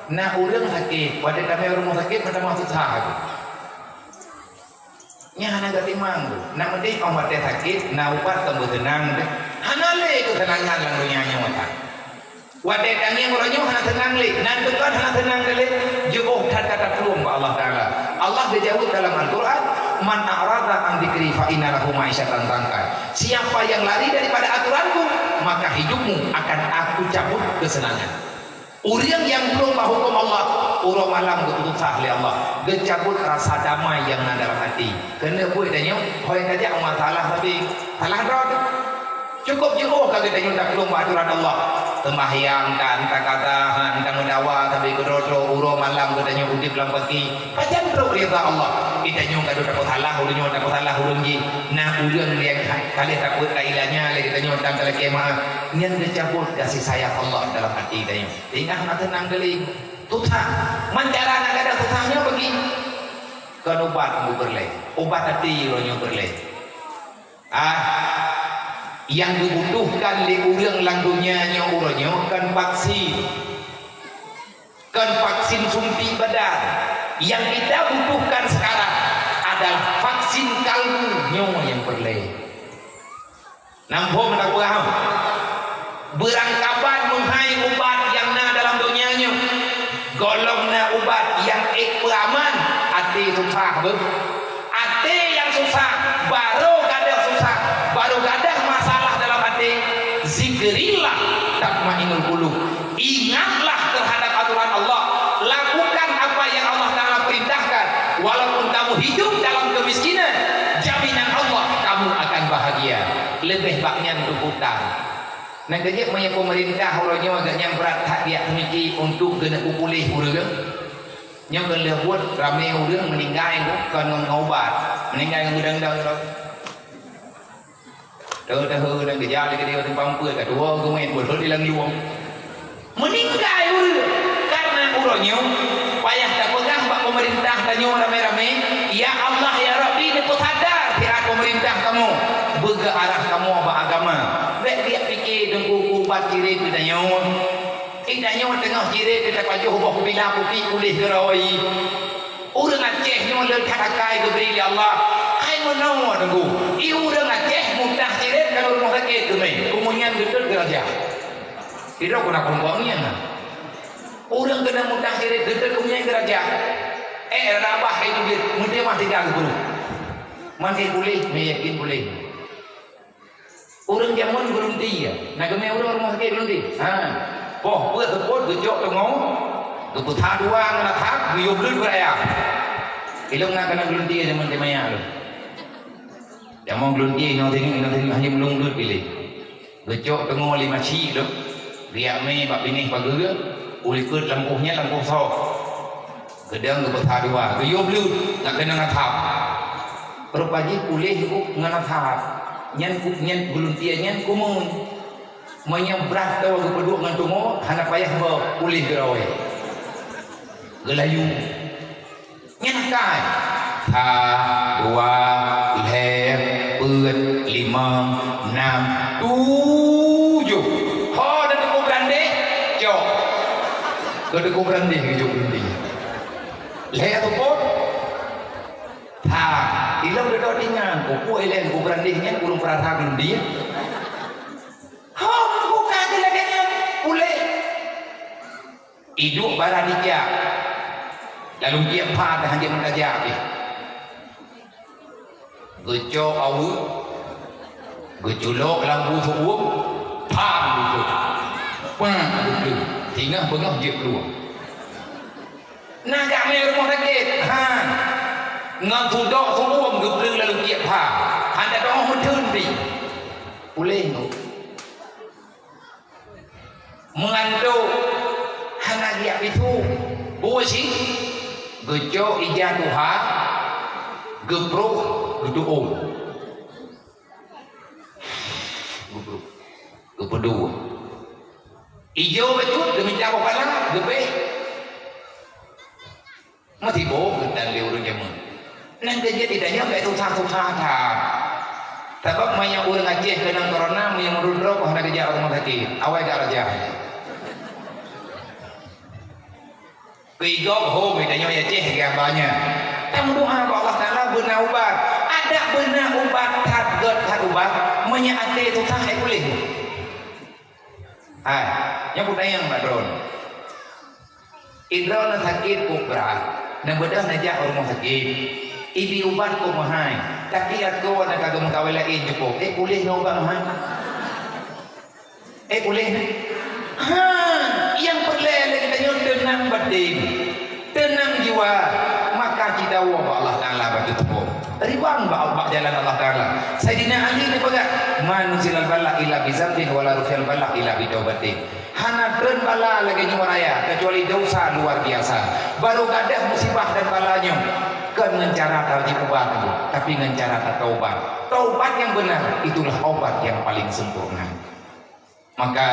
Na ureuëng sakét, watée tamé rumoh sakét, meutamah susah. Nyan hana geutimang tu. Na meudeh óh watée sakét, na ubat keu meuseunang teuh. Hana lé keuseunangan lam donya nyoe that. Watée tangieng uroe nyoe hana seunang lé, nan teuka hana seunang lé, jiôh that ka taplueng bak Allah Taala. Allah geujaweueb dalam Al-Qur'an, "Man a'rada an dzikri fa inna lahu ma'isyatan dhanka." Siapa yang lari daripada aturan-Ku, maka hidupmu akan Aku cabut kesenangan. Ureuëng nyang plueng bak huköm Allah, uroe malam geupeusah lé Allah, geucabut rasa damai nyang na dalam até. Keuneuk buet tanyoe, hôi tajak masalah sabe, salah droe. Cukôp jiôh ka geutanyoe taplueng bak aturan Allah. Seumbahyang kan, takazah han, tameudawa sabe keudroe-droe, uroe malam geutanyoe udeb lam paki. Pajan trok rida Allah? Geutanyoe ka deuh tapeusalah ureuëng nyoe, tapeusalah ureuëng jih. Na ureuëng nyang ka lheueh tapeuet tailanya lé geutanyoe dan talakée meu'ah. Nyan geucabut gaséh sayang Allah dalam até tanyoe. Teungoh na teunang geuling, susah. Man cara na gadôh susah nyoe bagi. Kon ubat peureulée, ubat até uroe nyoe peureulée. Ah, nyang geubutuhkan lé ureuëng lam donya nyoe uroe nyoe kon vaksin, kon vaksin suntik badan. Nyang kita butuhkan sekarang adalah vaksin kalbu nyoe nyang peureulée. Namphom tapeugah, beurangkaban meuhai ubat nyang na dalam donya nyoe. Gohlom na ubat nyang ék peuaman até susah beuh. Até nyang susah, barô gadôh susah, barô gadôh masalah dalam até, zikrillah tatmainnul qulub. Ingatlah terhadap aturan Allah. Lakukan apa yang Allah Taala perintahkan. Walaupun kamu hidup dalam kemiskinan, jaminan Allah kamu akan bahagia. Leubeh bak nyan tuntutan. Nyang keujeuet meunyoe peumeurintah uroe nyoe geuhnyan brat that geujak seumiki untuk geuneuk puléh ureuëng. Nyoe keuneuk buet ramé ureuëng meuninggai kon ngon ubat, meuninggai ngon geudang-dang. Teuh-teuh ureuëng geujak lé keudéh simpang peuet ka tuwoe geumét beuthot ilang luwang. Meuninggai ureuëng kareuna uroe nyoe payah tapeugah bak peumeurintah tanyoe ramé-ramé, "Ya Allah, ya Rabbi, neupeusadar siat peumeurintah kamoe, beugeuarah kamoe bak agama." Bèk geujak pike teungku ubat cirét geutanyoe. Geutanyoe teungoh cirét geutanyoe pajoh boh bila putik puléh keurôi. Ureuëng Aceh nyoe le that akai geubri lé Allah. Hai meunoe teungku, i ureuëng Aceh mutah cirét ka lôn rumoh sakét keumé, keumeunyan geutot geuraja. Sidroe keunan peurempuan nyan na. Ureuëng keunan mutah cirét geutot keumeunyan geuraja. Eh, rabah hai teubiet, meuteumah tiga geupeureuet. Maté puléh, meuyakin puléh. Ureuëng jameun geulunti ya. Na geumé ureuëng rumoh sakét geulunti. Ha. Poh peuet seupôt geucok teungoh, geupeusa dua ngon asam, geuyue bleuet beuraya. Ilong na keunan geulunti jameun teumaya lom. Jameun geulunti inoe sini, inoe sini hanya meulung bleuet piléh. Geucok teungoh lima cik lom. Geujak mé bak binéh pageue, ulikot lampôh nyan lampôh soe. Geudong geupeusa dua, geuyue bleuet, nak keunong asam. Rupa jih puléh ngon asam. Nyan ku-, nyan geulunti nyan kumun. Meunyoe brah toh geupeuduek ngon tumo, hana payah boh, puléh geurawe. Geulayu. Nyan kai. Sa, dua, lhée, peuet, limong, nam, tujoh. Ho, dan teungku beurandeh, cok. Keu teungku beurandeh, keu jok beurandeh. Lhée seupôt. Tha, ilong deudok dingan, peue ilée teungku beurandeh nyan, ureuëng peurasa geulunti. Ho, buka lagée nyan, puléh. Iduek bara dijak. Lalu kiek pha dah hanjeuet meutajak pih. Geucok aweuek, geuculok lam bu seuuem, pam geucok. Pam geucok. Singoh beungoh jeuet keuluwa. Na jak mé rumoh sakét, ha. Ngon sudok seuuem geupleue lalu kiek pha. Hana teuoh meutheun pih. Puléh nyoe. Meugantoe hana geujak pisu. Buet cit geucok ija tuha, geuproh, geutu'oh. Geuproh, geupeudua. Ijo bacut geumita boh pala, geubeh. Meusiboh geutan lé ureuëng jameun. Nyan keuh jeuet geutanyoe bèk susah-susah that. Sabab meunyoe ureuëng Aceh keunong corona, meunyoe meurudroe hana geujak rumoh sakét, awai ka rajah. Keu gob hom geutanyoe Aceh geuh banyak. Tameudoa bak Allah Taala beuna ubat. Adak beuna ubat that, gét that ubat. Meunyoe até susah, hai puléh. Hai, nyoe kutanyong bak droeneuh. Droeneuh sakét kobra, neubeudôh neujak u rumoh sakét. Ibi ubat kok meuhai, tapi akoe na ka geumeukawen laén jipok, ék puléh ngon ubat meuhai? Ék puléh? Ha, nyang peureulèe lé geutanyoe teunang batin, teunang jiwa, maka cit tawoe bak Allah Taala bak teupeu. Ribang bak, bak jalan Allah Taala. Saidina Ali neupeugah, "Ma nuzilal bala illa bi dzambin wa la rufi'al bala illa bi taubatin." Hana treun bala lagèe nyoe raya, kecuali dosa luar biasa. Baru gadôh musibah dan bala nyoe, kon ngon cara tajak ubat, tapi ngon cara tataubat. Taubat nyang beuna, itulah obat nyang paling sempurna. Maka,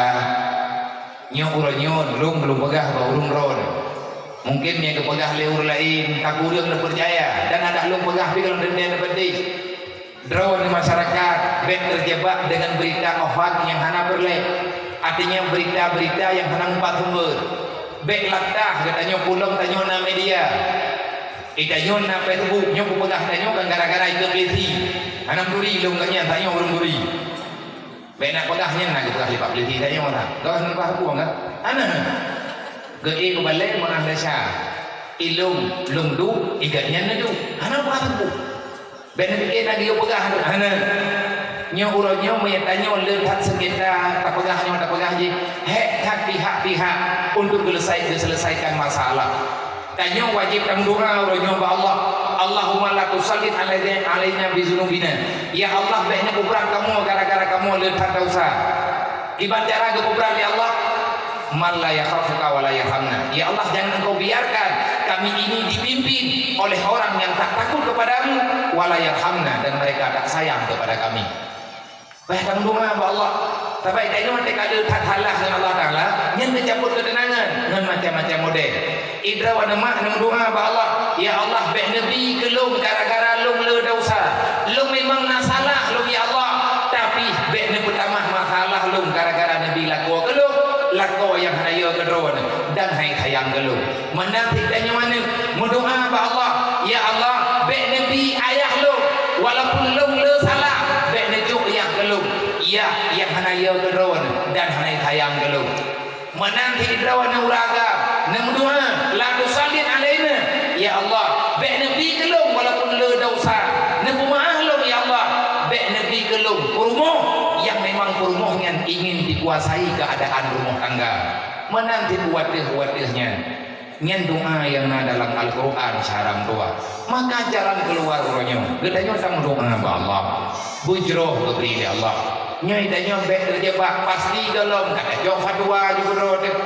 nyoe uroe nyoe lôn, lôn peugah bak ureueng droen. Mungken nyang geupeugah lé ureueng laén, ka kureueng neupeucaya, dan adak lôn peugah pih ka lôn teuntèe neupeuti. Droeneuh masyarakat bèk teujebak deungon beurita hoaks nyang hana peureulèe, artinya beurita-beurita nyang hana mupat sumber. Bèk latah geutanyoe pulang tanyoe na media. Geutanyoe na Facebook, nyoe kupeugah tanyoe kan gara-gara ikeu P L C. Hana meuturi lôn geuh nyan, tanyoe ureueng turi. Bèk na peugah nyan na geupeugah lé Pak Polisi tanyoe na. Geuh hana peugah peue kan? Hana. Geuh ék kubalèe meunah desya. Ilôn lôn duek, igat nyan neuduek. Hana peugah teungku. Bèk neupike na geuyue peugah hana. Nyoe uroe nyoe meunyoe tanyoe le that seungketa, tapeugah nyoe tapeugah jih, hék that pihak-pihak untuk geuleusa-, geuseuleusaikan masalah. Tanyoe wajéb tameudoa uroe nyoe bak Allah, "Allahumma la tusallit alaina, alaina bi dzunubina." Ya Allah, bèk neupeubrang kamoe gara-gara kamoe le that desya. Kiban cara geupeubrang lé Allah, "Man la yakhafuka wa la yarhamna." Ya Allah, jangan Engkau biarkan kami ini dipimpin oleh orang yang tak takut kepada-Mu, wa la yarhamna, dan mereka tak sayang kepada kami. Bah tameudoa bak Allah. Sabab tanyoe teuka le that salah ngon Allah Taala, nyan teucabut keuteunangan ngon macam-macam model. Droeneuh mak neumeudoa bak Allah, "Ya Allah, bèk neubi keu lôn gara-gara lôn le desya. Lôn memang na salah lôn, ya Allah, tapi bèk neupeutamah masalah lôn gara-gara neubi lakoe keu lôn, lakoe nyang hana yo keu Droeneuh dan hana sayang keu lôn." Meunan cit tanyoe aneuk meudoa bak Allah, "Ya Allah, bèk neubi ayah lôn, walaupun lôn le salah, bèk neujok yah keu lôn, yah nyang hana yo keu Droeneuh dan hana sayang keu lôn." Meunan cit droeneuh ureueng agam neumeudoa, "La tusallit alaina, ya Allah, bèk neubi keu lôn walaupun le desya, neupeumeu'ah lôn, ya Allah, bèk Nabi keu lôn, peurumoh nyang memang peurumoh nyan ingin dikuasai keuadaan rumoh tangga. Meunan cit u ateueh-u ateueh nyan. Nyan doa nyang na dalam Al-Qur'an, syedara meutuah. Maka jalan keuluar uroe nyoe, geutanyoe tameudoa bak Allah. Beujroh geubri lé Allah. Nyoe tanyoe bèk teujeubak, pasti gohlom ka tacok fatwa jih keudroe teuh.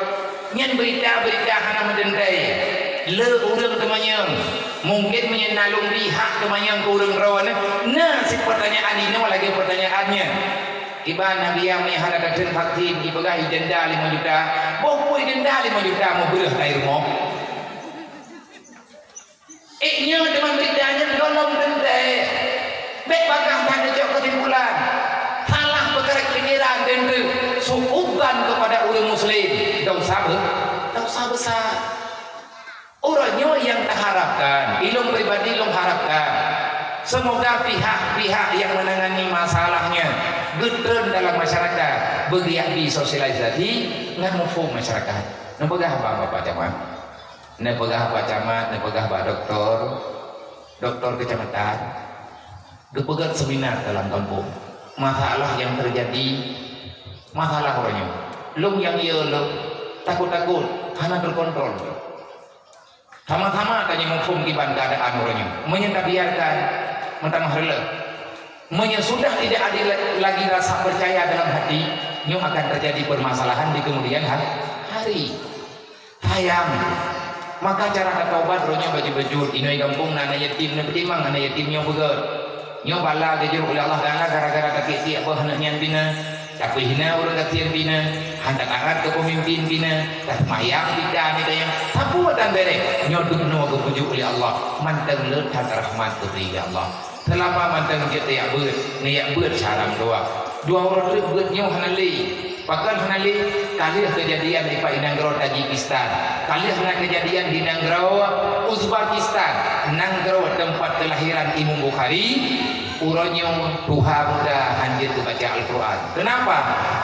Nyan beurita-beurita hana meuteuntèe. Le ureueng teumanyong. Mungken meunyoe na lôn bri hak teumanyong keu ureueng droeneuh, na cit peutanyaan inoe lagèe peutanyaan nyan. Kiban Nabi, meunyoe hana tatheun vaksin, ipeugah idenda limong juta. Boh peue idenda limong juta meubreuh keu rumoh? Ék nyoe teuma beurita nyan gohlom teuntèe. Bèk bagaih that neucok keusimpulan. Salah peukarat pikiran dan su'udzan kepada ureueng muslim. Dosa be-, dosa besar. Uroe nyoe nyang taharapkan, ilôn pribadi lôn harapkan, semoga pihak-pihak nyang meunangani masalah nyan geutreun dalam masyarakat, beugeujak bi sosialisasi ngon muphom masyarakat. Neupeugah bak Bapak Camat. Neupeugah bak camat, neupeugah bak doktor, doktor kecamatan, geupeugöt seminar dalam gampông. Masalah nyang teujadi, masalah uroe nyoe. Lôn nyang yo lôn takot-takot, hana teukontrol. Sama-sama tanyoe muphom kiban keuadaan uroe nyoe. Meunyoe tabiarkan, meutamah reuloh. Meunyoe sudah tidak ada lagi rasa percaya dalam hati, nyoe akan terjadi permasalahan di kemudian ha-, hari. Sayang. Maka cara taubat droe nyoe bacut-bacut, inoe gampông na aneuk yatim, neupeutimang aneuk yatim nyoe beugöt. Nyoe bala geujok lé Allah Taala gara-gara takiek-kiek boh aneuk nyan bina, tapeuhina ureueng gasien bina, hana taat keu peumimpin bina, taseumayang bida nyan. Sapeue tan bèrèh, nyoe duek nyoe geupeujok lé Allah, mantong le that rahmat geubri lé Allah. Seulama mantong jeuet tajak beuet, neujak beuet syedara meutuah. Dua uroe treuk beuet nyoe hana lé. Pakon hana lé? Ka lheueh keujadian di pat nanggroe Tajikistan. Ka lheueh na keujadian di nanggroe Uzbekistan, nanggroe teumpat keulahiran Imam Bukhari. Uroe nyoe tuha muda hanjeuet geubaca Al-Quran. Kenapa?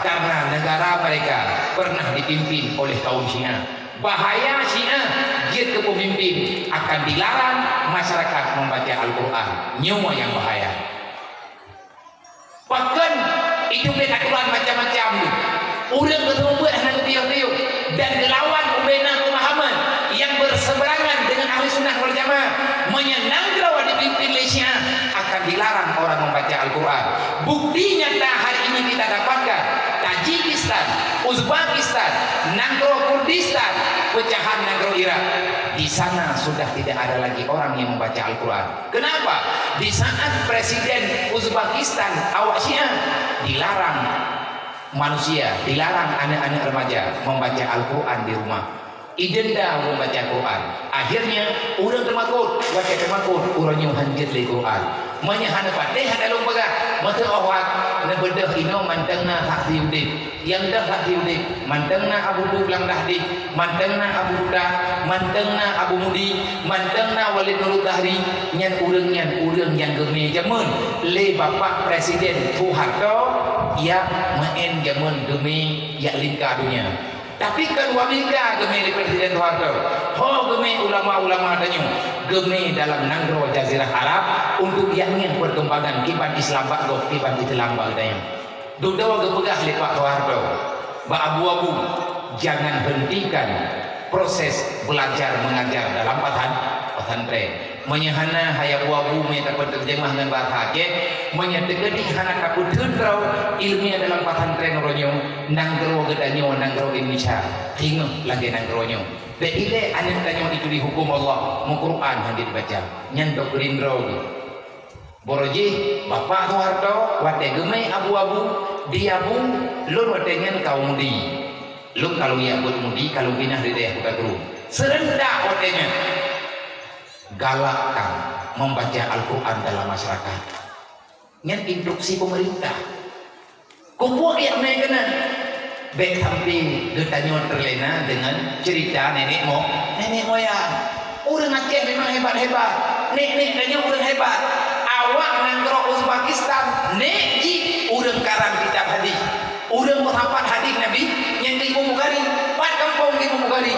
Karena negara mereka pernah dipimpin oleh kaum Syiah. Bahaya Syiah jeuet keu peumimpin akan dilarang masyarakat membaca Al-Quran. Nyoe nyang bahaya. Pakon itu bèk aturan macam-macam tu. Ureueng geuseumeubeuet hana geutiyok-tiyok dan geulawan ubena pemahaman yang berseberangan dengan Ahlussunnah wal Jamaah. Meunyoe nanggroe dipimpin lé Syiah akan dilarang orang membaca Al-Quran. Bukti nyata hari ini kita dapatkan Tajikistan, Uzbekistan, nanggroe Kurdistan, pecahan nanggroe Irak. Di sana sudah tidak ada lagi orang yang membaca Al-Quran. Kenapa? Di saat Presiden Uzbekistan awak Syiah dilarang manusia, dilarang aneuk-aneuk remaja membaca Al-Quran di rumah. Idenda ureueng baca Quran. Akhirnya, ureueng teumakot, watèe teumakot, uroe nyoe hanjeuet lé Quran. Meunyoe hana patéh hana lôn peugah, meuteuk awak neubeudôh inoe mantong na saksi udép. Nyang deuh saksi udép, mantong na Abu Dublang Dahdi, mantong na Abu Duda, mantong na Abu Mudi, mantong na Walid Nurul Dahri, nyan ureueng nyan ureueng nyang geumé jameun lé Bapak Presiden Soeharto, jak meu'en jameun geumé jak lingka donya. Tapi kon wabika geumé lé Presiden Soeharto, ho geumé ulama-ulama tanyoe, geumé dalam nanggroe Jazirah Arab untuk jak ngieng perkembangan kiban Islam bak gob, kiban Islam bak geutanyoe. Dudoe geupeugah lé Pak Soeharto bak abu-abu, jangan hentikan proses belajar mengajar dalam pasan-, pesantren. Meunyoe hana hai abu-abu, meunyoe tapeuteurjeumah ngon bahasa Aceh, meunyoe teukeudi hana tapeuteun droe ileumèe dalam pesantren uroe nyoe, nanggroe geutanyoe, nanggroe Indonesia, singoh lagèe nanggroe nyoe. Bèk ilèe aneuk tanyoe itu dihukum Allah, meuquran hana dibaca. Nyan doktrin droe geuh. Boro jih, Bapak Soeharto watèe geumé abu-abu, di abu, lôn watèe nyan ka u Mudi. Lôn ka lôn jak beuet Mudi, ka lôn pinah di daerah Kota Grum. Seurentak watèe nyan, galakkan membaca Al-Quran dalam masyarakat. Nyan instruksi pemerintah. Kupuek jak mé keunan. Bèk sampai geutanyoe terlena dengan cerita nenek mo-, nenek moyang. Ureueng Aceh memang hebat-hebat. Nek-nek tanyoe ureueng hebat. Awak nanggroe Uzbekistan, nek jih ureueng karang kitab hadis. Ureueng meuhafal hadis Nabi nyang keu Imam Bukhari. Pat kampung Imam Bukhari?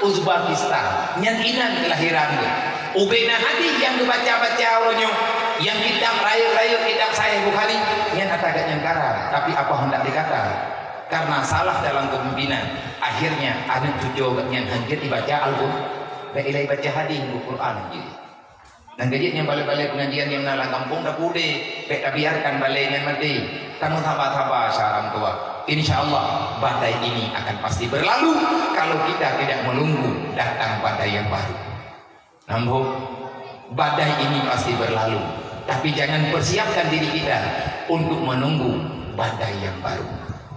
Uzbekistan. Nyan inan keulahiran geuh. Ubena hadis nyang geubaca-baca uroe nyoe. Nyang kitab rayeuk-rayeuk kitab Sahih Bukhari, nyan ata geuh nyan karang, tapi apa hendak dikata? Karena salah dalam kepemimpinan, akhirnya aneuk cucu geuh nyan hana jeuet ibaca Al-Qur'an, bèk ilèe ibaca hadis, Al-Qur'an jih. Nyang keujeuet nyan balèe-balèe pengajian nyang na lam gampông tapeuudép, bèk tabiarkan balèe nyan maté. Tameusaba-saba syedara meutuah. Insya Allah, badai ini akan pasti berlalu kalau kita tidak menunggu datang badai yang baru. Nambah, badai ini pasti berlalu, tapi jangan persiapkan diri kita untuk menunggu badai yang baru.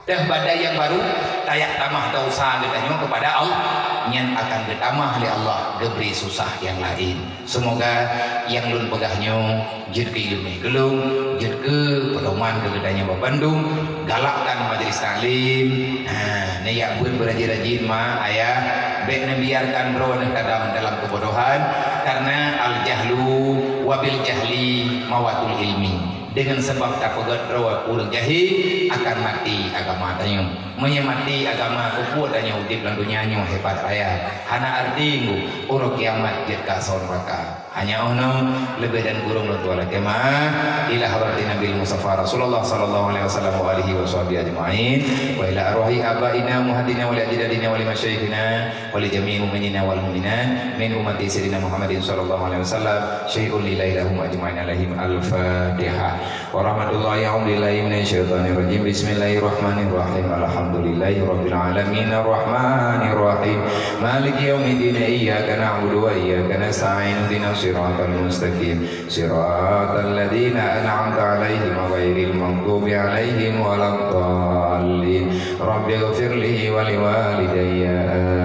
Dan badai nyang baru, tajak tamah desya geutanyoe keupada Allah, nyan akan geutamah lé Allah geubri susah nyang laén. Seumoga nyang lôn peugah nyoe jeuet keu iéleumé keu lôn, jeuet keu peudoman keu geutanyoe bandum, galakkan majlis taklim. Ha, neujak beuet beurajin-rajin mak, ayah, bèk neubiarkan droeneuh tadam dalam keubodohan, karena al-jahlu wa bil jahli mawatul ilmi. Deungon sabab tapeugèt droe ureueng jahé akan maté agama tanyoe. Meunyoe maté agama, keupeue tanyoe udép lam donya nyoe hebat raya? Hana arti ngon uroe kiamat jeuet keu asoe neuraka. Hanya 'oh noe, leubeh dan kureueng lôn tuan lakèe meu'ah, ila hadratin Nabil Mustafa Rasulullah sallallahu alaihi wasallam wa alihi wa sahbihi ajma'in, wa ila arwahi abaina muhaddina wa li ajdadina wa li masyayikhina wa li jami'il mu'minina wal mu'minat min ummati sayyidina Muhammadin sallallahu alaihi wasallam, syai'un lillahi lahum ajma'in alaihim. Al-Fatihah. Wa rahmatullahi, a'udzubillahi minasyaitonirrajim. Bismillahirrahmanirrahim. Alhamdulillahi rabbil alamin. Arrahmanirrahim. Maliki yaumiddin. Iyyaka na'budu wa iyyaka nasta'in. Ihdinas siratal mustaqim. Siratal ladzina an'amta 'alaihim ghairil maghdubi 'alaihim waladdallin. Rabbighfirli wa liwalidayya.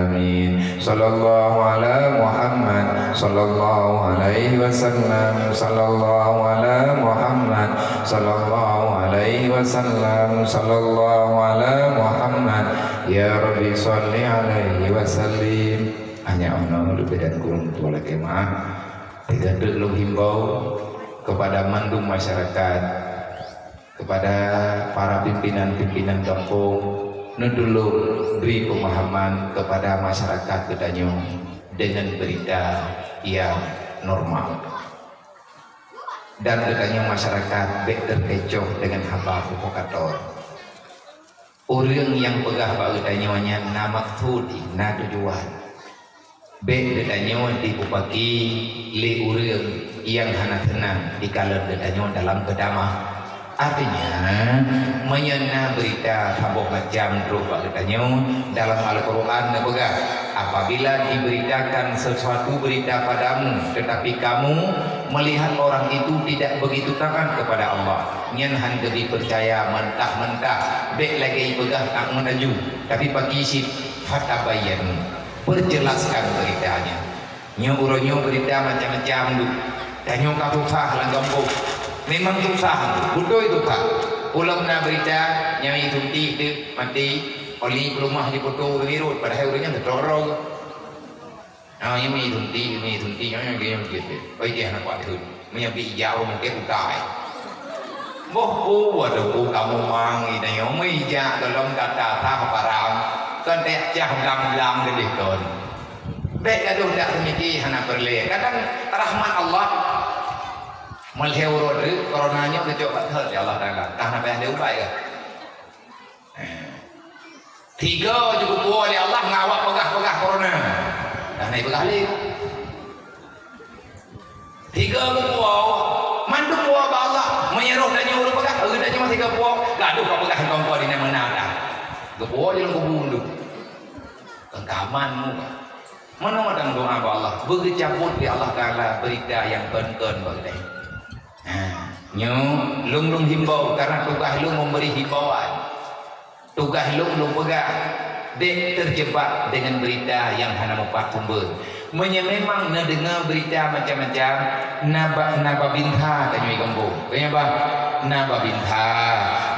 Amin. Sallallahu ala Muhammad, sallallahu alaihi wasallam, sallallahu ala Muhammad, sallallahu alaihi wasallam, sallallahu ala Muhammad. Ya Rabbi, salli alaihi wasallim. Hanya 'oh noe, leubeh dan kureueng lôn tuan lakèe meu'ah. Teuga teuk lôn himbau kepada mandum masyarakat, kepada para pimpinan-pimpinan gampông, neutulông bri peumahaman kepada masyarakat geutanyoe deungon beurita nyang normal. Dan geutanyoe masyarakat bèk teukecoh deungon haba pwovokator. Ureueng nyang peugah bak geutanyoe nyan na maksud, na tujuan. Bèk geutanyoe jipeupaké lé ureueng nyang hana seunang dikalon geutanyoe dalam peutamah. Artinya, meunyoe na beurita saboh macam trok bak geutanyoe, dalam Al-Qur'an neupeugah, "Apabila diberitakan sesuatu berita padamu, tetapi kamu melihat orang itu tidak begitu taat kepada Allah, nyan hana geubri peucaya mentah-mentah, bèk lagèe peugah tak meunaju, tapi paké cit, fatabayyanu, perjelaskan beritanya." Nyoe uroe nyoe beurita macam-macam duek. Tanyoe ka susah lam gampông. Memang susah, beutôi susah. Ulôn na beurita nyang isuntik teuk maté, oli peuleumah jiputoh ureueng irot, padahai ureueng nyan teutrok droe. Ha, nyang mi suntik, mi suntik, nyang, nyang, nyang, nyang, oi, jih aneuk kuat thon. Meunyoe bit ijak ureueng mungken utai. Boh, oh, waduh, oh, kamoe mang, ida nyoe meujak golom gata tah parang, kon teucah blang-blang geudeh kon. Bèk gadoh dak teumiki hana peureulèe. Kadang rahmat Allah, meulhèe uroe teuk, corona nyoe geucok bak thon lé Allah Taala. Tah na payah lé ubat kah? Eh. Tiga ju geupuwoe lé Allah ngon awak peugah-peugah corona. Dah na ipeugah lé. Tiga geupuwoe, mandum puwoe bak Allah. Meunyoe roh tanyoe ureueng peugah, ureueng tanyoe tiga puwoe, gadoh ka peugah kongkon di na meunan dah. Geupuwoe di lôn kubu mandum. Keukaman muka. Meunoe dan doa bak Allah, beugeucabut lé Allah Taala beurita nyang kon-kon bak geutanyoe. Ha, nyoe lôn, lôn himbau, karena tugaih lôn memberi himbauan. Tugaih lôn, lôn peugah, bèk terjebak dengan berita nyang hana mupat sumber. Meunyoe memang neudeungoe berita macam-macam, na ba-, na babinsa tanyoe i gampông. Peue nyang ba? Na babinsa,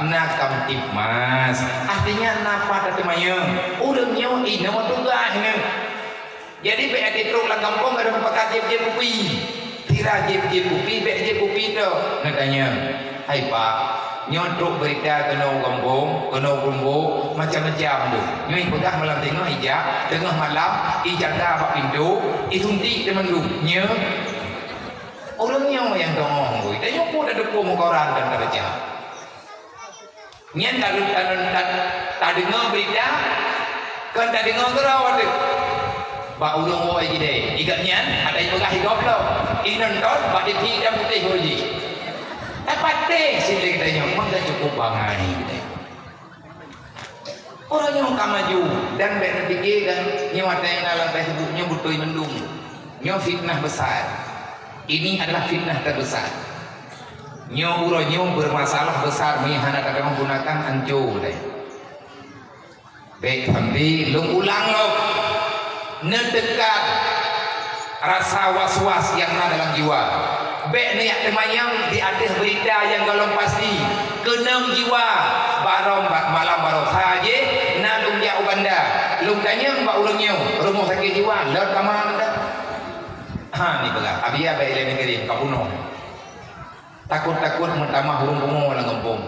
na kamtibmas. Artinya na pat teumanyong. Ureueng nyoe inoe tugaih nyoe. Jadi, bèk até trok lam gampông ka meupakat jieb-jieb kupi. Sira jieb-jieb kupi, bèk jieb kupi tok. Neutanyong, "Hai Pak, nyoe trok beurita keunoe gampông, keunoe Kromboh, macam-macam tu. Nyoe ipeugah malam singoh ijak, teungoh malam ijaga bak pintoe, isuntik teumandum. Nyoe ureueng Nyoe nyang teungoh ngui, tanyoe peue tateupeue meukoran dan tabaca. Nyan ta-, ta-, ta-, tadeungoe beurita, kon tadeungoe keudroe teuk. Bak ureuëng woe jideh, i gobnyan hana jipeugah i goblok, i nonton bak TV itam putéh uroe jih. Tapatéh sideh tanyoe, meunan cukôp bangai tanyoe. Uroe nyoe ka maju, dan bék neupike kan, nyoe watée na lam Facebook nyoe beutôi mandum. Nyoe fitnah besar. Ini adalah fitnah terbesar. Nyoe uroe nyoe bermasalah besar, meuhana tateumé gunakan, ancô deh. Bék sampai lôn ulang lom. Neuteuka rasa was-was nyang na dalam jiwa. Bék neujak teumanyong di ateueh beurita nyang gohlom pasti. Keunong jiwa, barô ba-, malam baroesa jih na lôn jak u banda. Lôn tanyong bak ureuëng nyoe, rumoh sakét jiwa, lôn ka ma mantong. Ha, ni peugah, Abi, bék ilée neugeri, ka bunoe. Takot-takot meutamah ureuëng pungo lam gampông.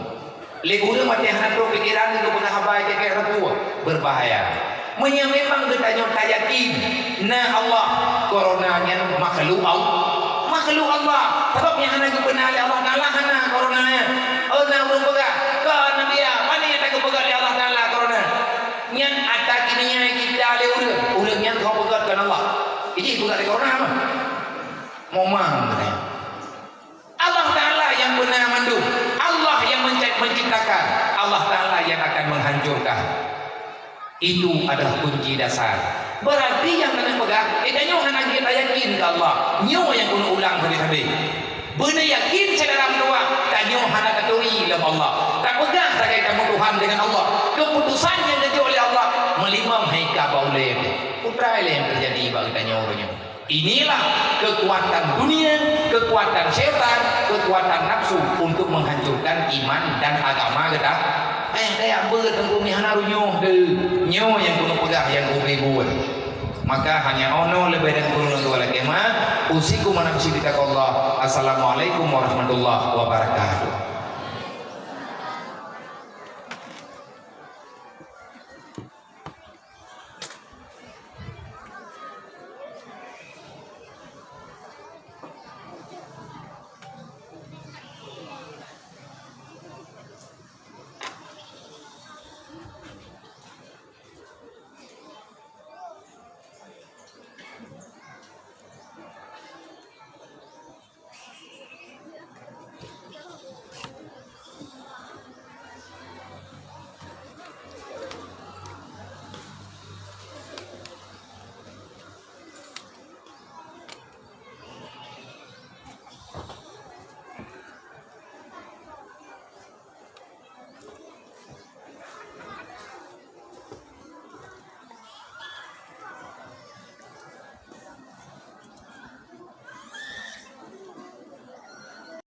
Lé ureuëng watée hana trok pikeran geupeugah haba jeuet keu reupue, beubahaya. Meunyoe memang geutanyoe tayakin na Allah, korona nyan makhluk Allah, makhluk Allah. Sabab nyang hana geupeuna lé Allah Taala hana korona nyan. Oh, na ureuëng peugah, "Ka Nabi, pane nyang ka geupeugah lé Allah Taala korona?" Nyan ata keuneuk kita lé ureuëng. Ureuëng nyan ka peugah kon Allah. Iji peugah lé korona mah. Momang geutanyoe. Allah Taala nyang beuna mandum. Allah nyang menca-, menciptakan. Allah Taala nyang akan menghancurkan. Itu adalah kunci dasar. Berarti nyang keuneuk peugah, eh, tanyoe hana jeuet tayakin keu Allah. Nyoe nyang keuneuk ulang sabe-sabe. Beuna yakin syedara meutuwah, tanyoe hana taturi lom Allah. Tapeugah sagai tameutuhan deungon Allah. Keuputusan nyang geujok lé Allah, meulimong hai ka bak ulée teuh. Peue teuma lé nyang teujadi bak geutanyoe uroe nyoe. Inilah kekuatan dunia, kekuatan syaitan, kekuatan nafsu untuk menghancurkan iman dan agama kita. Eh, kayak beuet Teungku, meuhana runyuh deh. Nyoe nyang keuneuk peugah nyang ubé buet. Maka hanya ono leubeh dan kureueng dua lakée ma, usikum wa nafsi bitaqwallah. Assalamualaikum warahmatullahi wabarakatuh.